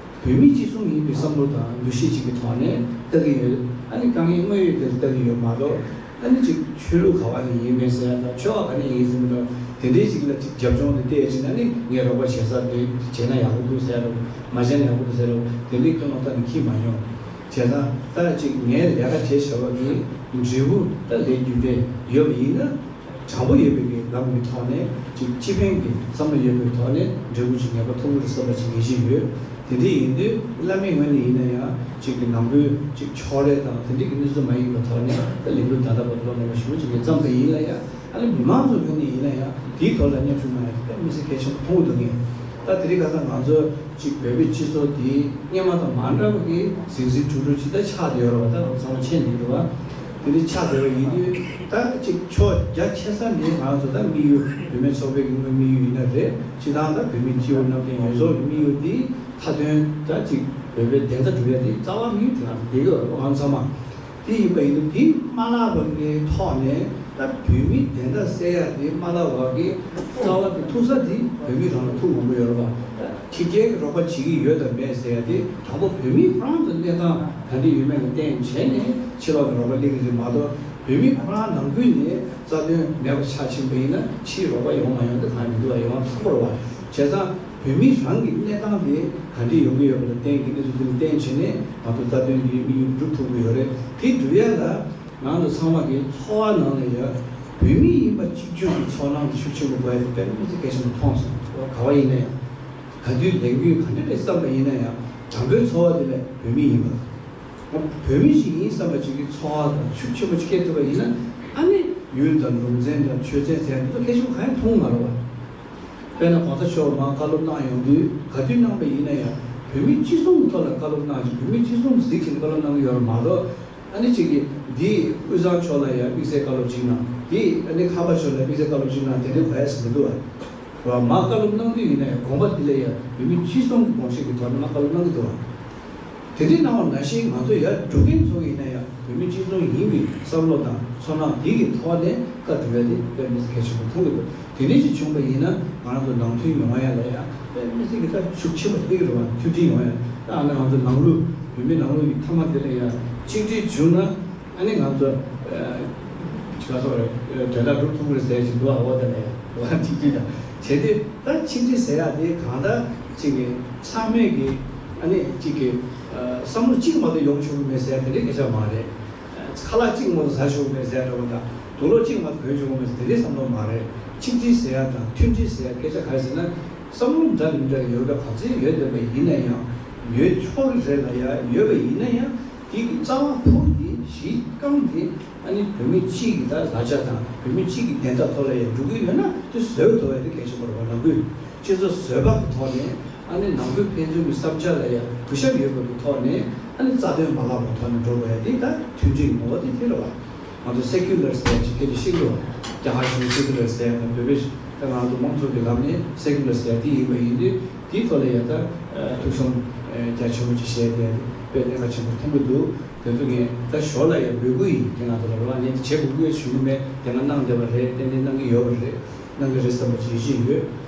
བོད་མི་གཅིག་མཚུངས་ཡིན་པའི་བསམ་བློ་དང་འདུ་ཤེས་གཅིག་གི་ཐོག་ནས་ལྟ་གི་ཡོད། ཨ་ནི་དཀའ་ངལ་དངོས་ཡོད་དེ་ལ་ལྟ་གི་ཡོད་མ་གཏོགས། ཨ་ནི་ཅིག་ཆོས་ལུགས་ག་བ་ནས་ཡིན་མིན་ཟེར་ཡ་དང་ཆོལ་ཁ་ག་ནས་ཡིན་ཟེར་མི་འདྲ་དེ་འདྲའི་ཅིག་ལ་ཅིག་རྒྱབ་ལྗོངས་དེ་བལྟས་ཡ་ཅིག་ན་ནི་ངས་རོགས་པ་བྱེད་ས་དེ་བྱས་ན་ཡག་པོ་འདུག་ཟེར་ཡ་རོགས་མ་བྱས་ན་ཡག་པོ་འདུག་ཟེར་རོགས་དེ་འདྲའི་སྐྱོན་ལོག་ལྟ་ནི་ཁྱི་མ་ཡོང་། བྱས་ཙང་ད་ཅིག་ངས་ལས་ཀ་བྱེད་བྱ་བ་གི་འབྲས་བུ་ད་ལས་རྒྱུ་འབྲས་ཡོད་པ་ཡིན་ན། དྲང་པོ་ཡོད་པའི་གི་ལམ་གྱི་ཐོག་ནས་ཅིག་སྤྱི་ཕན་གྱི་བསམ་བློ་ཡོད་པའི་ཐོག་ནས་འབྲས་བུ་ཅིག་ངེས་པར་ཐོབ་ཀྱི་རེད་བསམ་པ་ཅིག་ངེས་ཤེས་ཡོད། དེ་འདྲ་ཡིན་དུས་བླ་མའི་ངོས་ནས་ཡིན་ན་ཡང་ཅིག་གི་ནང་ཁུལ་ཅིག་ཕྱོགས་རེས་དང་དེ་འདྲ་གི་གནས་ཚུལ་མ་ཡིན་པའི་ཐོག་ནས་ད་ལས་འགུལ་ད་ལྟ་བར་དུ་ལོ་མང་པོ་ཞེ་པོ་ཅིག་གི་བརྩམས་པ་ཡིན་ལ་ཡང་ཨ་ནི་མི་མང་ཚོའི་ངོས་ནས་ཡིན་ན་ཡང་དེའི་ཐོག་ལ་མཉམ་ཞུགས་གནང་ཡ་དེ་དཔེ་མི་སྲིད་གལ་ཆེན་པོ་མཐོང་གི་འདུག་ངས་ད་དེ་རིང་ཁ་སང་ང་ཚོ་ཅིག་བོད་པའི་སྤྱི་ཚོགས་འདི་སྔོན་མ་དང་མ་འདྲ་བ་གི་ཟིང་ཟིང་འཁྲུག་འཁྲུག་ཅིག་ད་ཆགས་བསྡད་ཡོད་རེད་བ། ད་ང་ཚོ་ཚང་མ་མཁྱེན་བསྡད་ཀྱི་འདུག་བ། དེ་འདྲ་ཆགས་བསྡད་པ་ཡིན་དུས་ད་ཅིག་ཕྱོགས་རྒྱ་ཆེ་ས་ནས་ང་ཚོ་ད་དམིགས་ཡུལ་བུད་མེད་ཚོགས་པའི་གི་དམིགས་ཡུལ་ཡིན་ན་རེད། སྤྱི་བཏང་ད་བོད་མི་སྤྱི་བོ་གནམ་བསྟན་ཡོངས་རྫོགས་ཀྱི་དམིགས་ཡུལ་འདི་མཐའ་དོན་ད་ཅིག་བོད་པའི་བདེན་མཐའ་སྒྲུབ་ཡ་དེ་རྩ་བ་དམིགས་ཡུལ་དེ་ང་ཚོ་བསྡད་ཀྱི་ཡོད་རེད་བ། ང་ཚང་མ་དེ་ཡིན་པ་ཡིན་དུས་དེ་མ་བརླག་པ་གི་ཐོག་ནས་ད་བོད་མི་བདེན་མཐའ་གསལ་ཡ་དེ་མ་བརླག་པ་གི་རྩ་བ་དེ་ཐུག་ས་དེ་བོད་མི་རང་ལ་ཐུག་མང་པོ་ཡོད་རེད་བ། ཕྱི་རྒྱལ་གྱི་རོགས་པ་བྱེད་ཀྱི་ཡོད་དམ་མེད་ཟེར་ཡ་དེ་དང་པོ་བོད་མི་ཁོ་རང་ཚོ་གནས་སྟངས་ག་འདྲ་ཡོད་མེད་ལ་བརྟེན་བྱས་ནས་ཕྱི་ལོགས་ཀྱི་རོགས་པ་སླེབས་ཀྱི་རེད་མ་གཏོགས། བོད་མི་ཁོ་རང་ནང་ཁུལ་ནས་རྩ་དོན་མེད་པ་ཆགས་ཕྱིན་པ་ཡིན་ན་ཕྱིའི་རོགས་པ་ཡོང་མ་ཡོང་དེ་གང་མི་འདུག་བ། ཡོང་བ་ཁག་པོ་རེད་བ། བྱས་ཙང་བོད་མི་རང་གི་གནས་སྟངས་དེ་ག་འདྲ་ཡོང་གི་ཡོད་པ་ལ་བརྟེན་གྱི་གནས་ཚུལ་དེ་ལ་བརྟེན་བྱས་ནས་ང་ཚོ་རྩ་དོན་གྱི་དམིགས་ཡུལ་འགྲུབ་ཐུབ་ཀྱི་ཡོད་རེད། དེ་འགྲུབ་ཡ་ལ་ང་ཚོ་ཚང་མ་གི་འཚོ་བ་ནང་ལ་ཡ་བོད་མི་ཡིན་པ་གཅིག་གྱུར་གྱི་ཚོར་སྣང་དེ་ཤུགས་ཆེན་པོ་དགོས་ཡ་དེ་དཔེ་མི་སྲིད་གལ་ཆེན་པོ་མཐོང་སོང་། ག་བ་ཡིན་ན་ཡང་། ག་དུས་ལས་འགུལ་ག་འདྲ་རེ་བརྩམས་པ་ཡིན་ན་ཡང་དྲང་པོའི་འཚོ་བ་དེ་ལས་བོད་མི་ཡིན་པ། བོད་མི་ཞིག་ཡིན་བསམ་པ་ཅིག་གི་ཚོར་བ་དང་ཤུགས་ཆེན་པོ་ཅིག་སྐྱེ་ཐུབ་པ་ཡིན་ན་ཨ་ནི་ཡུལ་དང་ལུང་ཚན་དང་ཆོས་ཚན་ཟེར་ཡ་འདི་ཚོ་སྐད་ཆ་གང་ཡང་མཐོང་མ་རེད་བ། དཔེར་ན་གོང་ས་མཆོག་མར་བཀའ་སློབ་གནང་ཡོང་དུས་ག་དུས་གནང་པ་ཡིན་ན་ཡང་བོད་མི་སྤྱི་གསུམ་གྱི་ཐོག་ལ་བཀའ་སློབ་གནང་ཅིང་བོད་མི་སྤྱི་གསུམ་གཟིགས་བྱས་ནས་བཀའ་སློབ་གནང་གི་ཡོད་རེད་མ་གཏོགས། ཨ་ནི་གཅིག་གིས་འདི་དབུས་གཙང་ཕྱོགས་ལ་ཡང་དམིགས་བསལ་བཀའ་སློབ་ཅིག་གནང་། འདི་ཨ་ནི་ཁམས་པ་ཕྱོགས་ལ་དམིགས་བསལ་བཀའ་སློབ་ཅིག་གནང་། དེ་འདྲའི་གོ་ཡ་ཟེར་མི་འདུག་བ། རེད་བ། མར་བཀའ་སློབ་གནང་དུས་ཡིན་ན་ཡང་དགོངས་པ་འདི་ལ་ཡང་བོད་མི་སྤྱི་གསུམ་གྱི་དགོངས་བཞེད་ཀྱི་ཐོག་ནས་མར་བཀའ་སློབ་གནང་གི་འདུག་བ། དེ་འདྲའི་གནང་བ་ནང་བཞིན་ང་ཚོ་ཡར་འགྲོ་མཁན་ཚོ་ཡིན་ན་ཡང་བོད་མི་སྤྱི་གསུམ་ཡིན་པའི་བསམ་བློ་དང་ཚོར་སྣང་འདི་གི་ཐོག་ནས་བཀའ་སྒྲུབ་ཡ་དེ་དཔེ་མི་སྲིད་གལ་ཆེན་པོ་མཐོང་གི་འདུག་དེ་འདྲ་ཞིག་བྱུང་བ་ཡིན་ན་ང་རང་ཚོ་ནང་མཐུན་ཡོང་ཡ་ལ་ཡང་དཔེ་མི་སྲིད་ཀྱི་ད་ཤུགས་ཆེན་པོ་སླེབས་ཀྱི་རེད་བ། མཐུན་སྒྲིལ་ཡོང་ཡ། ད་ཨ་ནི་ང་ཚོ་ནང་ལུགས་བོད་མི་ནང་ལུགས་ཀྱི་མཐའ་མ་དེ་ལ་ཡང་གཅིག་སྒྲིལ་བྱུང་ན་ཨ་ནི་ང་ཚོ་ཅི་ག་སོགས་རེད། དོན་དག་སྒྲུབ་ཐུབ་ཀྱི་རེད་ཟེར་གྱི་འདུག་ཨ་འོ་དེ་ལ་ཡང་འོ་གཅིག་སྒྲིལ་དང་བྱས་ཏེ་ད་གཅིག་སྒྲིལ་ཟེར་ཡ་དེ་གང་ལྟར་གཅིག་གི་ཚང་མས་ཀྱི་ཨ་ནི་གཅིག་གི་བསམ་བློ་གཅིག་མ་གཏོགས་ཡོང་ཆོག་གི་མེད་ཟེར་ཡ་དེ་འདྲའི་སྐད་ཆ་མ་རེད། ཁ་ལག་གཅིག་མ་གཏོགས་ཟ་ཆོག་གི་མེད་ཟེར་འགྲོ་བ་དང་དུག་ལོག་གཅིག་མ་གཏོགས་གོན་ཆོག་གི་མེད་ཟེར་དེ་འདྲའི་བསམ་བློ་མ་རེད། གཅིག་སྒྲིལ་ཟེར་ཡ་དང་མཐུན་སྒྲིལ་ཟེར་ཡ་སྐད་ཆ་ག་རེ་ཟེར་ན། བསམ་བློ་འདྲ་མི་འདྲ་ཡོད་པ་ག་ཚོད་ཡོད་བསྡད་པ་ཡིན་ན་ཡང་། ཡོད་ཆོག་གི་རེད་ལ་ཡ་ཡོད་པ་ཡིན་ན་ཡང་དེ་གི་རྩ་བ་ཕུགས་དེ་གཞི་རྐང་དེ་ཨ་ནི་བོད་མི་གཅིག་གི་ད་ལ་ཆ་དང་བོད་མི་གཅིག་གི་བདེན་མཐའ་ཐོག་ལ་ཡ་འགྲོ་གི་ཡོད་ན་དེ་བཟོད་ཐུབ་པ་དེ་གལ་ཆེན་པོ་རེད་བ། ནང་ཁུལ་སྤྱི་ཚོགས་བཟོད་པ་གི་ཐོག་ནས། ཨ་ནི་ནང་ཁུལ་ཕན་ཚུན་གྱི་བསམ་འཆར་ལ་ཡང་གུས་ཞབས་ཡོད་པ་གི་ཐོག་ནས་ཨ་ནི་རྩ་དོན་མ་བརླག་པའི་ཐོག་ནས་འགྲོ་དགོས་ཡ་དེ་ད་མཐུན་སྒྲིལ་ངོ་བོ་དེ་དེ་རེད་བ། ང་ཚོ་སེ་ཀུ་ལར་ཟེར་ཅིག་སྐད་ཆ་བཤད་ཀྱི་ཡོད། རྒྱ་གར་གཞུང་སེ་ཀུ་ལར་ཟེར་དང་བོད་པའི་ད་ང་ཚོ་དམངས་གཙོ་གི་ལམ་ནས་སེ་ཀུ་ལར་ཟེར་དེ་ཡིན་པ་ཡིན་དུས་དེའི་ཐོག་ལ་ཡ་ད་ཐུགས་སེམས་རྒྱ་ཆེན་པོ་ཅིག་བཞེས་ཏེ་དཔེ་གནད་འགག་ཆེན་པོ་མཐོང་གི་འདུག་དེ་ཚོ་ངས་ད་ཞོར་ལ་ཡ་འབོད་སྐུལ་ཡིན། དེ་ང་ཚོ་ལ་རོགས་ངས་དེ་བྱེད་དགོས་ཀྱི་ཞུ་གི་མེད། དེ་སྔ་གནང་བསྡད་པ་རེད། ཏན་ཏན་གནང་གི་ཡོད་པ་རེད། གནང་གི་རེད་བསམ་པ་ཅིག་ཡིད་ཆེས་ཡོད།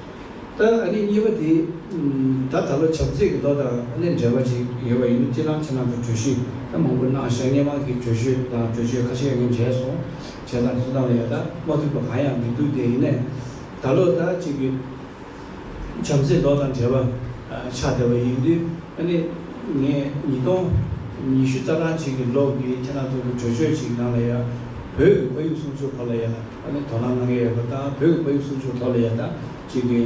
ད་ཨ་ནི་གཉིས་པ་དེ། ད་ད་ལོ་བྱམས་བརྩེ་གི་ལོ་དང་ཨ་ནི་འབྲེལ་བ་ཅིག་ཡོད་པ་ཡིན་དུས་སྤྱི་བླ་ཁྱེད་རང་ཚོ་གྲོས་གཞི་ད་མང་པོ་གནང་ཤག་སྔོན་མ་གི་གྲོས་ཆོད་དང་གྲོས་ཆོད་ཁ་ཤས་ཡང་མཇལ་སོང་། བྱས་ཙང་དེ་ཚོ་ནང་ལ་ཡ་ད་མ་ཐུག་པ་གང་ཡང་མི་འདུག་དེ་ཡིན་ནའི་ད་ལོ་ད་ཅིག་གི་བྱམས་བརྩེ་ལོ་དང་འབྲེལ་བ་ཆགས་བསྡད་པ་ཡིན་དུས། ཨ་ནི་ངས་ཉིས་སྟོང་ཉི་ཤུ་རྩ་གྲངས་ཅིག་གི་ལོ་གི་ཁྱེད་རང་ཚོ་གི་གྲོས་ཆོད་ཅིག་ནང་ལ་ཡ་བོད་ཀྱི་ཁོར་ཡུག་སྲུང་སྐྱོབ་སྐོར་ལ་ཡ་ཨ་ནི་དོ་སྣང་གནང་གི་ཡོད་པ་དང་། བོད་ཀྱི་ཁོར་ཡུག་སྲུང་སྐྱོབ་ཐོག་ལ་ཡ་ད་ཅིག་གི་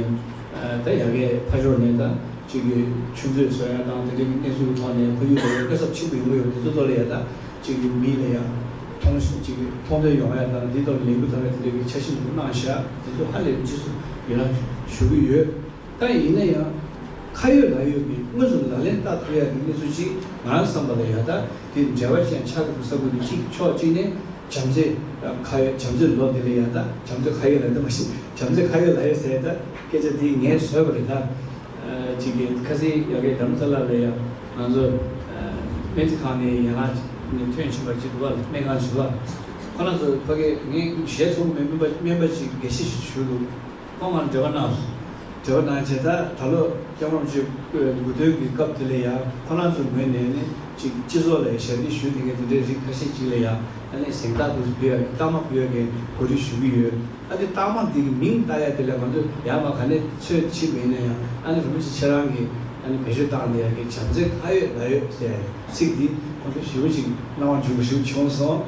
ད་ཡ་གི་ཕ་ཕྱོགས་ནས་ད་ཅིག་གི་ཆུ་མཛོད་བཟོ་ཡ་དང་དེ་འདྲའི་གི་གནས་ཚུལ་གྱི་ཐོག་ནས་ཁོར་ཡུག་ལ་ཡ་བཀོད་ཚབས་ཆེན་པོ་ཡོང་གི་ཡོད་པ་དེ་ཚོ་ཐོག་ལ་ཡ་ད་ཅིག་གི་མི་ལ་ཡ་མཐོང་ཅིག་གི་མཐོང་ཐོས་ཡོང་ཡ་དང་འདི་ཐོག་ལ་ལས་འགུལ་ཚང་མ་དེ་འདྲའི་གི་འཆར་གཞི་འདུག་གནང་ཤག་དེ་ཚོ་ཧ་ལས་པའི་རྗེས་སུ་ཡི་རང་ཞུ་གི་ཡོད། ད་ཡིན་ན་ཡང་ཁ་ཡོད་ལག་ཡོད་ཀྱི་དངོས་སུ་ལག་ལེན་བསྟར་ཐུབ་ཡ་གི་གནས་ཚུལ་ཅིག་ང་རང་བསམ་པ་ལ་ཡ་ད་དེ་འབྲེལ་བ་ཅན་ཆགས་ཀྱི་འདུག་བསམ་གྱི་འདུག་གཅིག་ཕྱོགས་གཅིག་ནས་བྱམས་བརྩེ་ཁ་ཡོད་བྱམས་བརྩེ་ལོ་འདི་ལ་ཡ་ད་བྱམས་བརྩེ་ཁ་ཡོད་ལག་ཡོད་མ་གཞི་བྱམས་བརྩེ་ཁ་ཡོད་ལག་ཡོད་ཟེར་ད་སྐད་ཆ་དེ་ངས་བཟོས་པ་རེད། ད་ཅིག་གི་ཁ་སང་ཡ་གི་རྡ་རམ་ས་ལ་ལ་ཡ་ང་ཚོ་ སྨན་རྩིས་ཁང་ནས་ཡན་ལག་ནས་ཐོན་ཕྱིན་པ་ཅིག་འདུག་པ། སྨན་ཁང་ཞིག་ལ་ཁོ་རང་ཚོ་ཕ་གི་ངས་གཞས་ཚོགས་མི་སྨན་པ་སྨན་པ་ཅིག་དགེ་བཤེས་ཤིག་ཞུ་འདུག་ཁོང་ང་འབྲེལ་བ་གནང་། འབྲེལ་བ་གནང་བྱས། ད་ད་ལོ་སྐྱབས་མགོན་རིན་པོ་ཆེ་དགུང་སྟོན་གྱི་སྐབས་དེ་ལ་ཡང་ཁོ་རང་ཚོའི་ངོས་ནས་ནི་ཅིག་སྤྱི་ཚོགས་ལ་ཞབས་འདེགས་ཞུ་ཐུབ་མཁན་དེ་འདྲའི་རིགས་ཁ་ཤས་ཅིག་ལ་ཡང་ཨ་ནི་གཟེངས་རྟགས་དུ་ཕུལ་ཡག་གི་རྟགས་མ་ཕུལ་ཡག་གི་གོ་སྒྲིག་ཞུ་གི་ཡོད། ཨ་ནི་རྟགས་མ་འདི་གི་མིང་བཏགས་ཡག་དེ་ལ་ང་ཚོས་ཡར་མར་ག་ནས་ཚོད་ཕྱིན་པ་ཡིན་ན་ཡང་ཨ་ནི་རིན་པོ་ཆེ་ཁྱེད་རང་གིས་ཨ་ནི་བེད་སྤྱོད་བཏང་བསྡད་ཡག་གི་བྱམས་བརྩེ་ཁ་ཡོད་ལག་ཡོད་ཟེར་ཡག་ཚིག་འདི་ཁོང་ཚོ་ཞེ་པོ་ཅིག་སྣང་བ་འཇུག་པ་ཞིག་བྱུང་སོང་།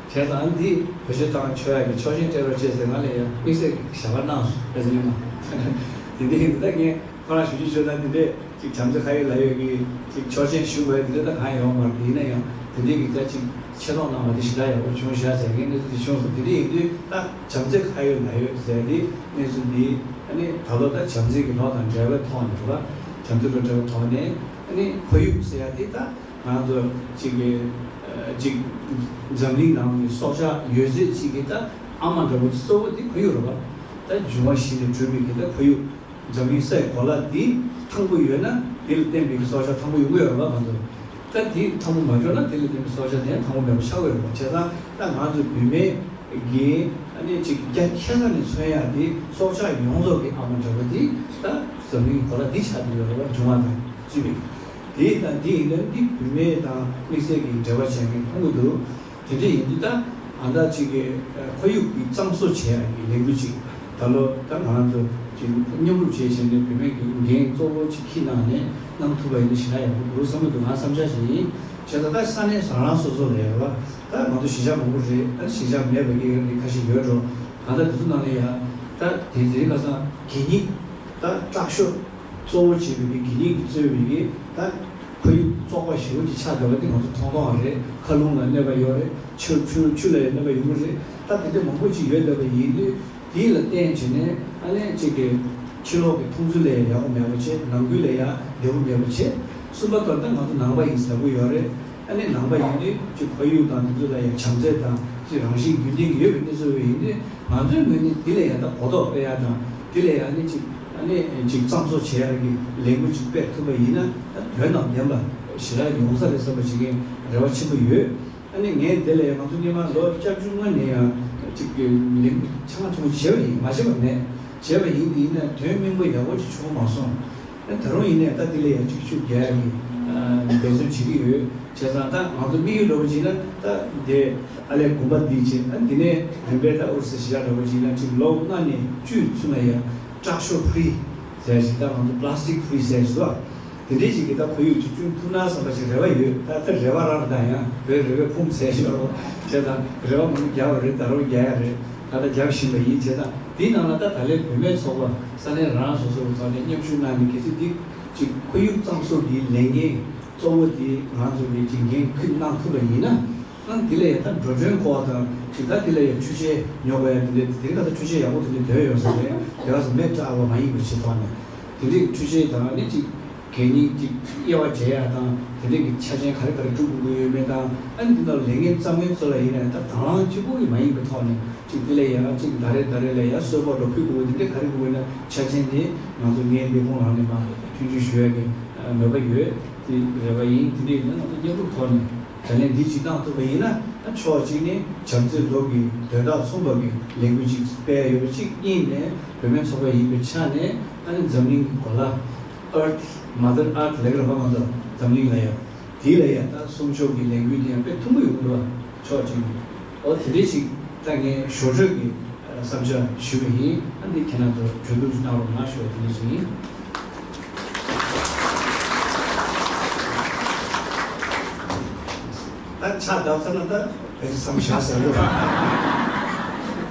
བྱས་ཙང་འདི་བེད་སྤྱོད་བཏང་ཆོག་ཡག་གི་ཆོག་མཆན་སྤྲད་རོགས་བྱེད་ཟེར་ང་ལ་ཡང་དམིགས་བསལ་གྱི་ཞལ་པར་གནང་སོང་། བཀའ་སྩལ་གནང་། དེ་འདྲ་ཡིན་ད་ངས་ཁོ་རང་ཞུ་རྒྱུ་བྱུང་ན་འདི་འདྲས་ཅིག་བྱམས་བརྩེ་ཁ་ཡོད་ལག་ཡོད་ཀྱི་ཅིག་ཆོག་མཆན་ཞུ་དགོས་འདི་འདྲ་ད་གང་ཡོང་མ་རེད། ཡིན་ན་ཡང་དེ་འདྲས་ཀྱི་ད་ཅིག་ཆེ་མཐོང་གནང་བ་འདི་ཞེ་དྲག་ཡག་པོ་བྱུང་ཤག་ཟེར་ངས་གནས་ཚུལ་འདི་བྱུང་སོང་། དེ་འདྲས་ཡིན་དུས་ད་བྱམས་བརྩེ་ཁ་ཡོད་ལག་ཡོད་ཟེར་འདི་གནས་ཚུལ་འདི་ཨ་ནི་ད་ལོ་ད་བྱམས་བརྩེ་གི་ལོ་དང་འབྲེལ་བའི་ཐོག་ནས་རེད་པ། བྱམས་བརྩེ་ལོ་འབྲེལ་བའི་ཐོག་ནས་ཨ་ནི་ཁོར་ཡུག་ཟེར་ཡག་འདི་ད། ང་ཚོ་གཅིག་གི་ཨ་གཅིག་འཛམ་གླིང་ནང་གི་སྲོག་ཆགས་ཡོད་ཚད་གཅིག་གི་ད་ཨ་མ་འདྲ་པོ་གཙོ་བོ་དེ་ཁོར་ཡུག་རེད་པ། ད་འབྱུང་བ་བཞི་ནས་གྲུབ་པའི་གི་ད་ཁོར་ཡུག་འཛམ་གླིང་སའི་གོ་ལ་འདི་ཐང་པོ་ཡོད་ན་དེ་ལ་བརྟེན་པའི་གི་སྲོག་ཆགས་ཐང་པོ་ཡོང་གི་ཡོད་རེད་པ། ང་ཚོ་ད་དེ་ཐང་པོ་མ་འབྱོར་ན་དེ་ལ་བརྟེན་པའི་སྲོག་ཆགས་དེ་ཡང་ཐང་པོ་མེད་པ་ཆགས་ཀྱི་ཡོད་རེད་པ། བྱས་ཙང་ད་ང་ཚོ་བུད་མེད་གི་ཨ་ནི་གཅིག་རྒྱ་ཆེ་ས་ནས་མཚོན་ཡག་དེ་སྲོག་ཆགས་ཡོངས་རྫོགས་ཀྱི་ཨ་མ་འདྲ་པོ་དེ་ད་འཛམ་གླིང་གོ་ལ་འདི་ཆགས་ཀྱི་ཡོད་རེད་པ། འབྱུང་བ་དང་བཅས་པའི། དེ་དང་དེ་ཡིན་ན་འདི་བུད་མེད་དང་དམིགས་བསལ་གྱི་འབྲེལ་བ་བྱས་ནས་མཐོང་གི་འདུག་དེ་འདྲ་ཡིན་དུས་ད་ཨ་ད་ཅིག་གི་ཁོར་ཡུག་གི་གཙང་བཟོ་བྱེད་ཡག་གི་ལས་འགུལ་ཅིག་ད་ལོ་ད་ང་རང་ཚོ་ཅིག་མཉམ་རུབ་བྱས་བྱས་ནས་བུད་མེད་ཀྱི་འགན་གཙོ་བོ་ཅིག་འཁྱེར་གནང་ནས་གནང་ཐུབ་པ་ཡིན་ན་ཞེ་དྲག་ཡག་པོ་འདུག་བསམ་གྱི་འདུག་ང་བསམ་འཆར་ཞིག་ཡིན། བྱས་ཙང་ད་ས་གནས་རང་རང་སོ་སོ་ལ་ཡོད་པ་ད་ང་ཚོ་གཞིས་ཆགས་མང་པོ་རེད། ད་གཞིས་ཆགས་མེད་པ་ཡོད་རེད། ཁ་ཤས་ཡོད་འགྲོ། གང་ལྟར་དེ་ཚོ་ནང་ལ་ཡ་ད་དེ་རིང་ཁ་སང་གད་སྙིགས་ད་དྲག་ཤོས་གཙོ་བོ་བྱས་པའི་གི་གད་སྙིགས་ཀྱིས་གཙོས་པའི་གི་ད་ཁོར་ཡུག་བཙོག་པ་ཞེ་པོ་ཅིག་ཆགས་བསྡད་པ་དེ་ང་ཚོ་མཐོང་མཐོང་བ་རེད། མཁའ་རླུང་ལ་གནོད་པ་ཡོད་རེད། ཆུ་ཆུ་ཆུ་ལ་ཡང་གནོད་པ་ཡོང་གི་རེད། ད་དེ་འདྲ་མང་པོ་ཅིག་ཡོད་བསྡད་པ་ཡིན་དུས་དེ་ལ་བརྟེན་བྱས་ནས་ཨ་ནི་གཅིག་གི་ཕྱི་ལོགས་ཀྱི་མཐོང་ཚུལ་ལ་ཡང་ཡག་པོ་མེད་པ་བྱས། ནང་ཁུལ་ལ་ཡང་བདེ་པོ་མེད་པ་བྱས། གསུམ་པ་ད་ལྟ་ང་ཚོ་ནང་པ་ཡིན་ཟེར་གྱི་ཡོད་རེད། ཨ་ནི་ནང་པ་ཡིན་དུས་ཀྱི་ཁོར་ཡུག་དང་དེ་ཚོ་ལ་ཡང་བྱམས་བརྩེ་དང་ཀྱི་རང་བཞིན་རྒྱུན་ལྡན་གྱི་ཡོད་པའི་གནས་ཚུལ་ཡིན་དུས་ང་ཚོའི་ངོས་ནས་དེ་ལ་ཡང་ད་གོ་རྟོགས་སྤེལ་ཡག་དང་དེ་ལ་ཡང་ཨ་ནི་ཅིག་ཨ་ནི་ཅིག་གཙང་བཟོ་བྱེད་ཡག་གི་ལས་འགུལ་ཅིག་སྤེལ་ཐུབ་པ་ཡིན་ན་ད་དོན་དང་ལྡན་པ་ཞེ་དྲག་ཡོང་ས་རེད་བསམ་པ་ཞིག་གི་རེ་བ་ཆེན་པོ་ཡོད། ཨ་ནི་ངས་དེ་ལ་ཡང་ང་ཚོ་སྔོན་མ་ལོ་བཅུ་བཅུ་ལྔ་ནས་ཡང་ཅིག་གི་ལས་འགུལ་ཆ་ཚང་བྱས་པ་ཡིན། མ་བྱས་པ་མེད། བྱས་པ་ཡིན་དེ་ཡིན་ན་དོན་སྙིང་པོ་ཡག་པོ་ཅིག་བྱུང་མ་སོང་། ད་རུང་ཡིན་ནའི་ད་དེ་ལ་ཡང་ཅིག་ཤུགས་རྒྱག་ཡག་གི་འབད་བརྩོན་བྱེད་ཀྱི་ཡོད། བྱས་ཙང་ད་ང་ཚོ་དམིགས་ཡུལ་འདྲ་པོ་བྱས་ན་ད་འདི་ཨ་ལས་དགོན་པ་འདི་བྱས། ཨ་འདི་ནས་རིམ་པས་ད་ཨུ་རུ་སུ་གཞིས་ཆགས་འདྲ་པོ་བྱས་ན་ཅིག་ལོ་ལྔ་ནས་བཅུའི་ཚུན་ལ་ཡང་དྲག་ཤོས་ཕི་རི་ཟེར་ཞིག་ད་ང་ཚོ་པ་ལ་སི་ཊིག་ཕི་རི་ཟེར་ཞིག་འདུག་དེ་འདྲའི་ཞིག་གི་ད་ཁོར་ཡུག་ཅིག་བསྐྲུན་ཐུབ་ན་བསམ་པ་ཞིག་རེ་བ་ཡོད། ད་ད་རེ་བ་རང་རེད། ད་ཡང་བོད་རེ་བའི་ཕུང་ཟེར་ཞིག་རེད། བྱས་ཙང་རེ་བ་མང་པོ་རྒྱག་པ་རེད། ད་རུང་རྒྱག་ཡག་རེད། ད་ལྟ་རྒྱབ་བཞིན་པ་ཡིན། བྱས་ཙང་དེའི་ནང་ལ་ད་ད་ལན་བུད་མེད་ཚོགས་པ་ས་གནས་རང་སོ་སོའི་ཐོག་ནས་མཉམ་ཞུགས་གནང་ནས་གལ་སྲིད་འདི་ཅིག་ཁོར་ཡུག་གཙང་བཟོ་གི་ལས་འགན་གཙོ་བོ་དེ་ང་ཚོ་གིས་ཅིག་འགན་འཁུར་གནང་ཐུབ་པ་ཡིན་ན། ཨང་དེ་ལ་ཡང་ད་འགྲོ་གྲོན་མཁོ་བ་དང་ཅིག་ད་དེ་ལ་ཡང་འཕྲུལ་ཆས་ཉོ་དགོས་ཡ་དེ་འདྲ་དེ་རིང་ཁ་སང་འཕྲུལ་ཆས་ཡག་པོ་དེ་འདྲ་འདོན་ཡོད་ས་རེད། དེ་ག་ས་མེད་དྲགས་པ་མ་ཡིན་པ་བྱེད་ཐོག་ནས་དེ་འདྲའི་འཕྲུལ་ཆས་དང་ནི་ཅིག་གད་སྙིགས་ཅིག་དབྱེ་བ་འབྱེད་ཡ་དང་དེ་འདྲའི་གི་ཆ་རྐྱེན་ག་རེ་ག་རེ་བསྒྲུབ་དགོས་ཀྱི་ཡོད་མེད་དང་། ཨ་ནི་འདི་ནང་ལས་འགན་བརྩམ་མཁན་ཚོ་ལ་ཡིན་ན་ད་དང་བླངས་གཅིག་པུ་གི་མ་ཡིན་པའི་ཐོག་ནས་ཅིག་དེ་ལ་ཡང་ཅིག་ཟླ་རེ་ཟླ་རེ་ལ་ཡང་གསོལ་ཕོགས་འགྲོ་ཕུལ་དགོས་དེ་འདྲ་ག་རེ་དགོས་ན་ཆ་རྐྱེན་དེ་ང་ཚོ་ངའི་ལས་ཁུངས་ནང་ནས་མར་མཐུན་འགྱུར་ཞུ་ཡ་གི་མོས་པ་ཡོད། དེ་རེ་བ་ཡིན། དེ་འདྲ་ཡིན་ན་ང་ཚོ་མཉམ་རུབ་ཐོག་ནས་ད་ལན་འདི་ཅིག་གནང་ཐུབ་པ་ཡིན་ན་ཕྱོགས་གཅིག་ནས་བྱམས་བརྩེ་ལོ་གི་དོན་དག་མཚུངས་པ་གི་ལས་འགུལ་ཅིག་སྤེལ་ཡ་ཡོད་པ་གཅིག་གཉིས་ནས་བུད་མེད་ཚོགས་པ་ཡིན་པའི་ཆ་ནས་ཨ་ནི་འཛམ་གླིང་གི་གོ་ལ་Earth Mother Earth་ལབ་ཀྱི་རེད་པ། ང་ཚོ་འཛམ་གླིང་ལ་ཡ་དེ་ལ་ཡ་ད་སྲུང་སྐྱོབ་ཀྱི་ལས་འགུལ་དེ་ཡང་དཔེ་ཐུན་མོང་ཡོང་གི་འདུག་པ། ཕྱོགས་གཅིག་ནས་འོ་དེ་འདྲ་ཅིག་ད་ངས་ཞོར་འཕྲོས་ཀྱི་བསམ་འཆར་ཞུ་བ་ཡིན། ཨ་འདི་ཁྱེད་རང་ཚོ་གྲོས་བསྡུར་གནང་རོགས་གནང་ཞུ་བ་དེ་འདྲ་ཞིག་ཡིན། ད་ཕྱག་བརྡབ་ཚར་ན་ད་བེད་མཚམས་བཞག་ཟེར་ལོ།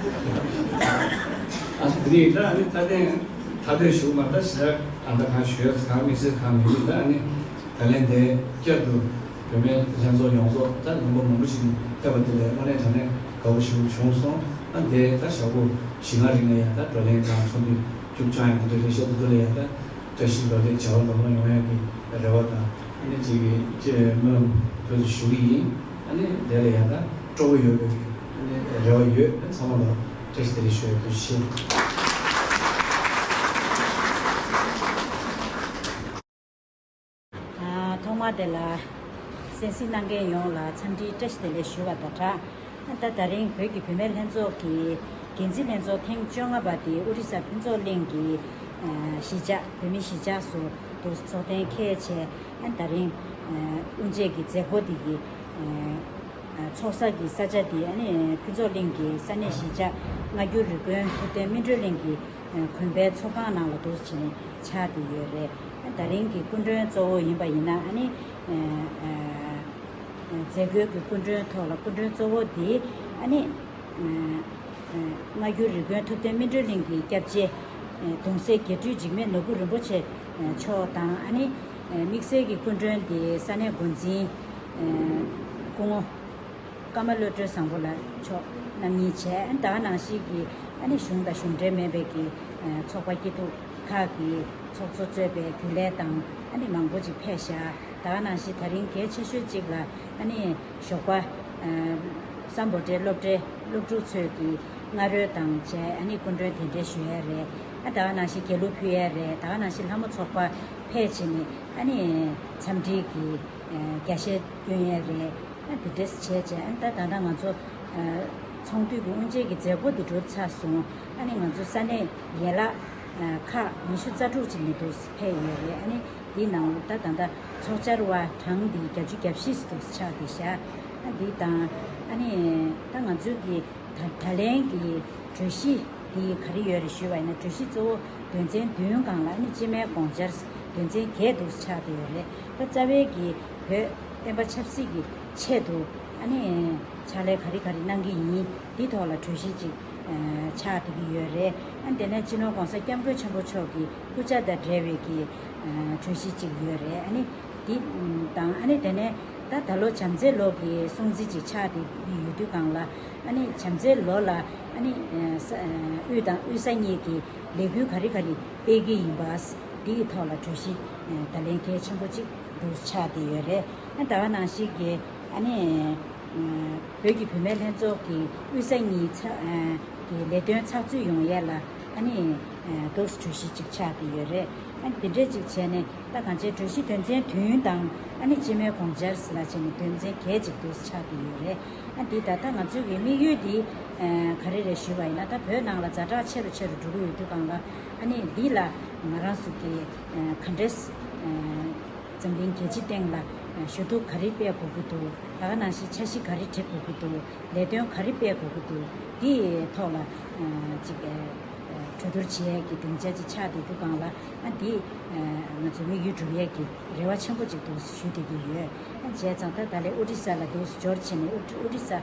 ཨ་འདི་ཡིན་ད་ཨ་ནི་ད་ཐེངས་མཐའ་དོན་ཞུ་མ་ད་ཞེ་དྲག་ཨ་ད་གང་ཞུ་ཡ་གང་དམིགས་བསལ་གང་མི་འདུག་ད་ཨ་ནི་ད་ལན་དེ་བསྐྱར་དུ་བུད་མེད་ལྷན་ཚོགས་ཡོངས་རྫོགས་ད་ལུང་པ་མང་པོ་ཞིག་ནས་ཕེབས་པ་དེ་ལ་དངོས་གནས་དྲང་གནས་དགའ་པོ་ཞེ་པོ་བྱུང་སོང་། ཨ་དེ་ད་ཞག་པོ་བཞི་ལྔ་རིང་ལ་ཡང་ད་བགྲོ་གླེང་དང་ཚོགས་འདུ་བཅུ་བཅོ་ལྔ་དེ་འདྲ་རེ་ཞིག་དེ་ཚོ་ལ་ཡང་ད་བཀྲ་ཤིས་ལོ་ལེགས་བྱ་བ་ལམ་ལྷོང་ཡོང་ཡག་གི་རེ་བ་དང་ཨ་ནི་ཅིག་གི་ཅེས་སྨོན་ལམ་དེ་ཚོ་ཞུ་གི་ཡིན། ཨ་ནི་དེ་ལ་ཡང་ད་སྤྲོ་པོ་ཡོད་པའི་ཨ་ནི་རེ་བ་ཡོད། ཚང་མ་ལ་བཀྲ་ཤིས་བདེ་ལེགས་ཞུ་ཡག་དེ་ཞུ། ཨ། ཐོག་མ་དེ་ལ་ གསན་གཟིགས་གནང་མཁན་ཡོངས་ལ་འཚམས་འདྲིའི་བཀྲ་ཤིས་བདེ་ལེགས་ཞུ་བ་དང་སྦྲགས། ད་དེ་རིང་བོད་ཀྱི་བུད་མེད་ལྷན་ཚོགས་ཀྱི་འགན་འཛིན་ལྷན་ཚོགས་ཐེངས་བཅོ་ལྔ་པ་དེ་ཨོ་རི་ས་ཕུན་ཚོགས་གླིང་གི་གཞིས་ཆགས་བོད་མི་གཞིས་ཆགས་སུ་འདུག་ཚོགས་ཐེངས་ཁེལ་བྱས། ད་རིང་དབུ་འབྱེད་ཀྱི་མཛད་སྒོ་དེ་གི་ཚོགས་ས་གི་ས་ཆ་དེ་ཨ་ནི་ཕུན་ཚོགས་གླིང་གི་ས་གནས་གཞིས་ཆགས་སྔ་འགྱུར་རིག་དཔོན་ཐུབ་བསྟན་སྨིན་གྲོལ་གླིང་གི་དགོན་པའི་ཚོགས་ཁང་ནང་ལ་འདུག་བྱས་ནས་ཆགས་བསྡད་ཡོད་རེད། ད་རིང་གི་སྐུ་མགྲོན་གཙོ་བོ་ཡིན་པ་ཡིན་ན་ཨ་ནི་མཛད་སྒོའི་གི་སྐུ་མགྲོན་ཐོག་ལ་སྐུ་མགྲོན་གཙོ་བོ་དེ་ཨ་ནི་སྔ་འགྱུར་རིག་དཔོན་ཐུབ་བསྟན་སྨིན་གྲོལ་གླིང་གི་སྐྱབས་རྗེ་གདུང་སྲས་དགེ་ཕྲུག་འཇིགས་མེད་ནོར་བུ་རིན་པོ་ཆེ་མཆོག་དང་ཨ་ནི་དམིགས་བསལ་གྱི་སྐུ་མགྲོན་དེ་ས་གནས་འགོ་འཛིན་སྐུ་ངོ་ཀརྨ་བློ་གྲོས་བཟང་པོ་ལགས་མཆོག་རྣམ་གཉིས་བྱས། ད་ག་ནང་བཞིན་གྱི་ཨ་ནི་གཞུང་དང་གཞུང་འབྲེལ་མིན་པའི་གི་ཚོགས་པ་སྐྱིད་སྡུག་ཁག་གི་ཚོགས་གཙོ་གཙོས་པའི་རྒྱུན་ལས་དང་ཨ་ནི་མང་པོ་ཅིག་ཕེབས་ཤག་ད་ག་ནང་བཞིན་ད་རིང་གལ་ཆེ་ཤོས་གཅིག་ལ་ཨ་ནི་ཞོགས་པ་སམ་བྷོ་ཊའི་སློབ་གྲྭའི་སློབ་ཕྲུག་ཚོས་ཀྱི་སྔ་རོལ་དང་བཅས་ཨ་ནི་སྐུ་མགྲོན་གདན་འདྲེན་ཞུ་ཡས་རེད། ཨ་ད་ག་ནང་བཞིན་དགེ་ལུགས་ཕུལ་ཡས་རེད། ད་ག་ནང་བཞིན་ལྷ་མོ་ཚོགས་པ་ཕེབས་བྱས་ནས་ཨ་ནི་འཚམས་འདྲིའི་གི་རྒྱ་ཆེ་སྐྱོན་ཡས་རེད། ཨ་དེ་འདྲས་བྱས་བྱས་ཨ་ད་ད་ལྟ་ང་ཚོ་ཚོགས་འདུས་ཀྱི་དབུ་འབྱེད་ཀྱི་མཛད་སྒོ་འདི་གྲུབ་ཚར་སོང་། ཨ་ནི་ང་ཚོ་ས་གནས་ཡན་ལག་ཁག་ཉི་ཤུ་རྩ་དྲུག་ཅིག་ནས་འདུག་ཕེབས་ཡོད་རེད། ཨ་ནི་འདིའི་ནང་ད་ད་ལྟ་ཚོགས་བཅར་བ་གྲངས་འདི་བརྒྱད་ཅུ་གྱ་བཞི་འདུག་ཆགས་བསྡད་ཤག་ཨ་འདི་དང་ཨ་ནི་ད་ང་ཚོའི་གི་ད་ད་ལན་གྱི་གྲོས་གཞི་འདི་ག་རེ་ཡོད་རེད་ཞུས་པ་ཡིན་ན། གྲོས་གཞི་གཙོ་བོ་དོན་ཚན་བདུན་སྒང་ལ་ཨ་ནི་སྤྱི་མོས་དགོངས་འཆར་དོན་ཚན་བརྒྱད་འདུག་ཆགས་བསྡད་ཡོད་རེད། ད་རྩ་བའི་གི་བོད་བསྟན་པ་ཆབ་སྲིད་ཀྱི་ཆེད་དུ་ཨ་ནི་ཕྱག་ལས་ག་རེ་ག་རེ་གནང་གི་ཡིན། འདི་ཐོག་ལ་གྲོས་གཞི་ཅིག་ཨ་ཆགས་བསྡད་ཀྱི་ཡོད་རེད། ཨ་དེ་ནས་སྤྱི་ནོར་༸གོང་ས་༸སྐྱབས་མགོན་ཆེན་པོ་མཆོག་གི་སྐུ་ཕྱྭ་དང་འབྲེལ་བའི་གི་ཨ་གྲོས་གཞི་ཅིག་ཡོད་རེད། ཨ་ནི་འདི་དང་ཨ་ནི་དེ་ནས་ད་ད་ལོ་བྱམས་བརྩེ་ལོ་གི་སྲུང་བརྩི་ཅིག་ཆགས་བསྡད་ཀྱི་ཡོད་དུས་སྒང་ལ་ཨ་ནི་བྱམས་བརྩེ་ལོ་ལ་ཨ་ནི་ཨ་ས་ཨ་དབུས་དང་དབུས་ས་གཉིས་ཀྱི་ལས་འགུལ་ག་རེ་ག་རེ་སྤེལ་གྱི་ཡིན་པ། འདི་གི་ཐོག་ལ་གྲོས་གཞི་ཨ་ད་ལན་གལ་ཆེན་པོ་ཅིག་འདུག་ཆགས་བསྡད་ཡོད་རེད། ཨ་ད་ག་ནང་བཞིན་གྱི་ཨ་ནི་བོད་ཀྱི་བུད་མེད་ལྷན་ཚོགས་ཀྱི་དབུས་ས་གཉིས་ཚ་ཨ་གི་ལས་དོན་ཚགས་ཚུད་ཡོང་ཡས་ལ་ཨ་ནི་ཨ་འདུག་གྲོས་གཞི་ཅིག་ཆགས་བསྡད་ཡོད་རེད། ཨ་ནི་འདི་འདྲས་ཅིག་བྱས་ནས་ད་གང་ཅིའི་གྲོས་གཞི་དོན་ཚན་བདུན་དང་ཨ་ནི་སྤྱི་མོས་དགོངས་འཆར་ལ་བྱས་ནས་དོན་ཚན་བརྒྱད་ཅིག་འདུག་ཆགས་བསྡད་ཡོད་རེད། ཨ་འདི་ད་ལྟ་ང་ཚོའི་གི་དམིགས་ཡུལ་འདི་ཨ་ག་རེ་རེད་ཞུས་པ་ཡིན་ན། ད་བོད་ནང་ལ་ཛ་དྲག་ཆེ་རུ་ཆེ་རུ་འགྲོ་གི་ཡོད་དུས་སྒང་ལ་ཨ་ནི་འདི་ལ་ང་རང་ཚོ་གི་ཨ་ག་འདྲས་ཨ་འཛམ་གླིང་རྒྱལ་སྤྱི་སྟེང་ལ་ཨ་ཞུ་གཏུག་ག་རེ་སྤེལ་དགོས་ཀྱི་འདུག་ད་ག་ནང་བཞིན་འཆར་གཞི་ག་རེ་སྒྲིག་དགོས་ཀྱི་འདུག་ལས་དོན་ག་རེ་སྤེལ་དགོས་ཀྱི་འདུག་འདིའི་ཐོག་ལ་ཨ་ཅིག་ཨ་གྲོས་བསྡུར་བྱེད་ཡས་ཀྱི་སྡིངས་ཆ་ཅིག་ཆགས་བསྡད་དུས་སྒང་ལ་ཨ་འདི་ཨ་ང་ཚོ་དམིགས་ཡུལ་འགྲུབ་ཡས་ཀྱི་རེ་བ་ཆེན་པོ་ཅིག་འདུག་ཞུ་བསྡད་ཀྱི་ཡོད། ཨ་བྱས་ཙང་ད་ད་ལན་ཨོ་རི་ས་ལ་འདུག་འབྱོར་ཕྱིན་ནས་ཨོ་རི་ཨོ་རི་ས་ཨ་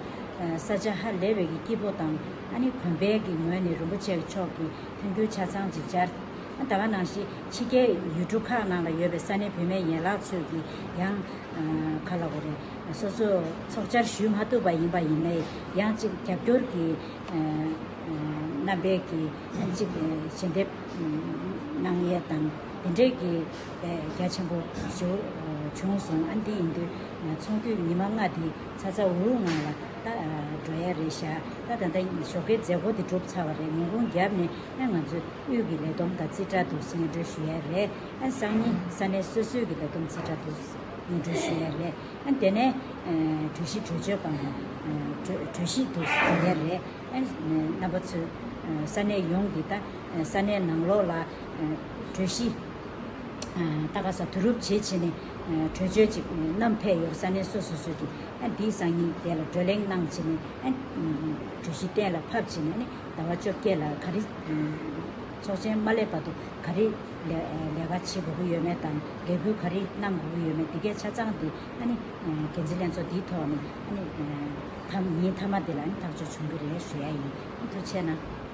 ས་ཆ་ཧ་ལས་པའི་གི་སྐྱིད་པོ་དང་ཨ་ནི་དགོན་པའི་གི་ངོས་ནས་རིན་པོ་ཆེ་མཆོག་གི་མཐུན་འགྱུར་ཆ་ཚང་ཅིག་སྦྱར། ཨ་ད་ག་ནང་བཞིན་ཕྱི་རྒྱལ་ཡུལ་གྲུ་ཁག་ནང་ལ་ཡོད་པའི་ས་གནས་བུད་མེད་ཡན་ལག་ཚོས་ཀྱི་ཡང་ཨ་ག་ལབ་དགོས་རེད། སོ་སོ་ཚོགས་བཅར་ཞུས་མ་ཐུབ་པ་ཡིན་པ་ཡིན་ནའི་ཡང་ཅིག་རྒྱབ་སྐྱོར་གྱི་ཨ་ཨ་རྣམ་པའི་གི་ཅིག་ཨ་ཞལ་འདེབས་གནང་ཡས་དང་དེ་འདྲས་ཀྱི་ཨ་རྒྱ་ཆེན་པོ་ཞིག་བྱུང་སོང་། ཨ་འདི་ཡིན་དུས་ཨ་ཚོགས་འདུ་ཉི་མ་ལྔ་འདི་ཚ་ཚ་འུར་འུར་ངང་ལ་ད་ཨ་འགྲོ་ཡས་རེད་ཤག་ད་ད་ལྟ་ཞོགས་ཀའི་མཛད་སྒོ་འདི་གྲུབ་ཚར་བ་རེད། ཉིན་གུང་རྒྱབ་ནས་ཨ་ང་ཚོས་དབུས་ཀྱི་ལས་བསྡོམས་དང་རྩིས་ཁྲ་འདུག་སྙན་སྒྲོན་ཞུ་ཡས་རེད། ཨ་སང་ཉིན་ས་གནས་སོ་སོའི་གི་ལས་བསྡོམས་རྩིས་ཁྲ་འདུག་སྙན་སྒྲོན་ཞུ་ཡས་རེད། ཨ་དེ་ནས་ཨ་གྲོས་གཞི་གྲོས་ཆོད་སྒང་ཨ་གྲོས་གྲོས་གཞི་འདུག་ཞུ་ཡས་རེད། ཨ་རྣམ་པ་ཚོས་ཨ་ས་གནས་ཡོངས་ཀྱི་ད་ཨ་ས་གནས་ནང་ལོགས་ལ་ཨ་གྲོས་གཞི་ཨ་ད་ག་ས་བསྡུ་རུབ་བྱེད་བྱས་ནས་ཨ་གྲོས་ཆོད་ཅིག་བསྣམས་ཕེབས་ཡོད། ས་གནས་སོ་སོ་སོ་གི་ཨ་འདིའི་སང་ཉིན་དེ་ལ་བགྲོ་གླེང་གནང་བྱས་ནས་ཨ་གྲོས་གཞི་གཏན་ལ་ཕབ་བྱས་ནས་ཨ་ནི་ཟླ་བ་བཅོ་བརྒྱད་ལ་ག་རེ་ཚོགས་ཆེན་མ་སླེབས་བར་དུ་ག་རེ་ལས་ལས་ཀ་བྱེད་དགོས་ཀྱི་ཡོད་མེད་དང་ལས་འགུལ་ག་རེ་གནང་དགོས་ཀྱི་ཡོད་མེད་འདི་གའི་ཆ་ཚང་དེ་ཨ་ནི་འགན་འཛིན་ལྷན་ཚོགས་འདིའི་ཐོག་ནས་ཨ་ནི་མཐའ་ཉིན་མཐའ་མ་འདི་ལ་ཨ་ནི་ཐག་གཅོད་བྱུང་གི་རེད་ཞུ་ཡ་ཡིན། ཐུགས་རྗེ་གནང་།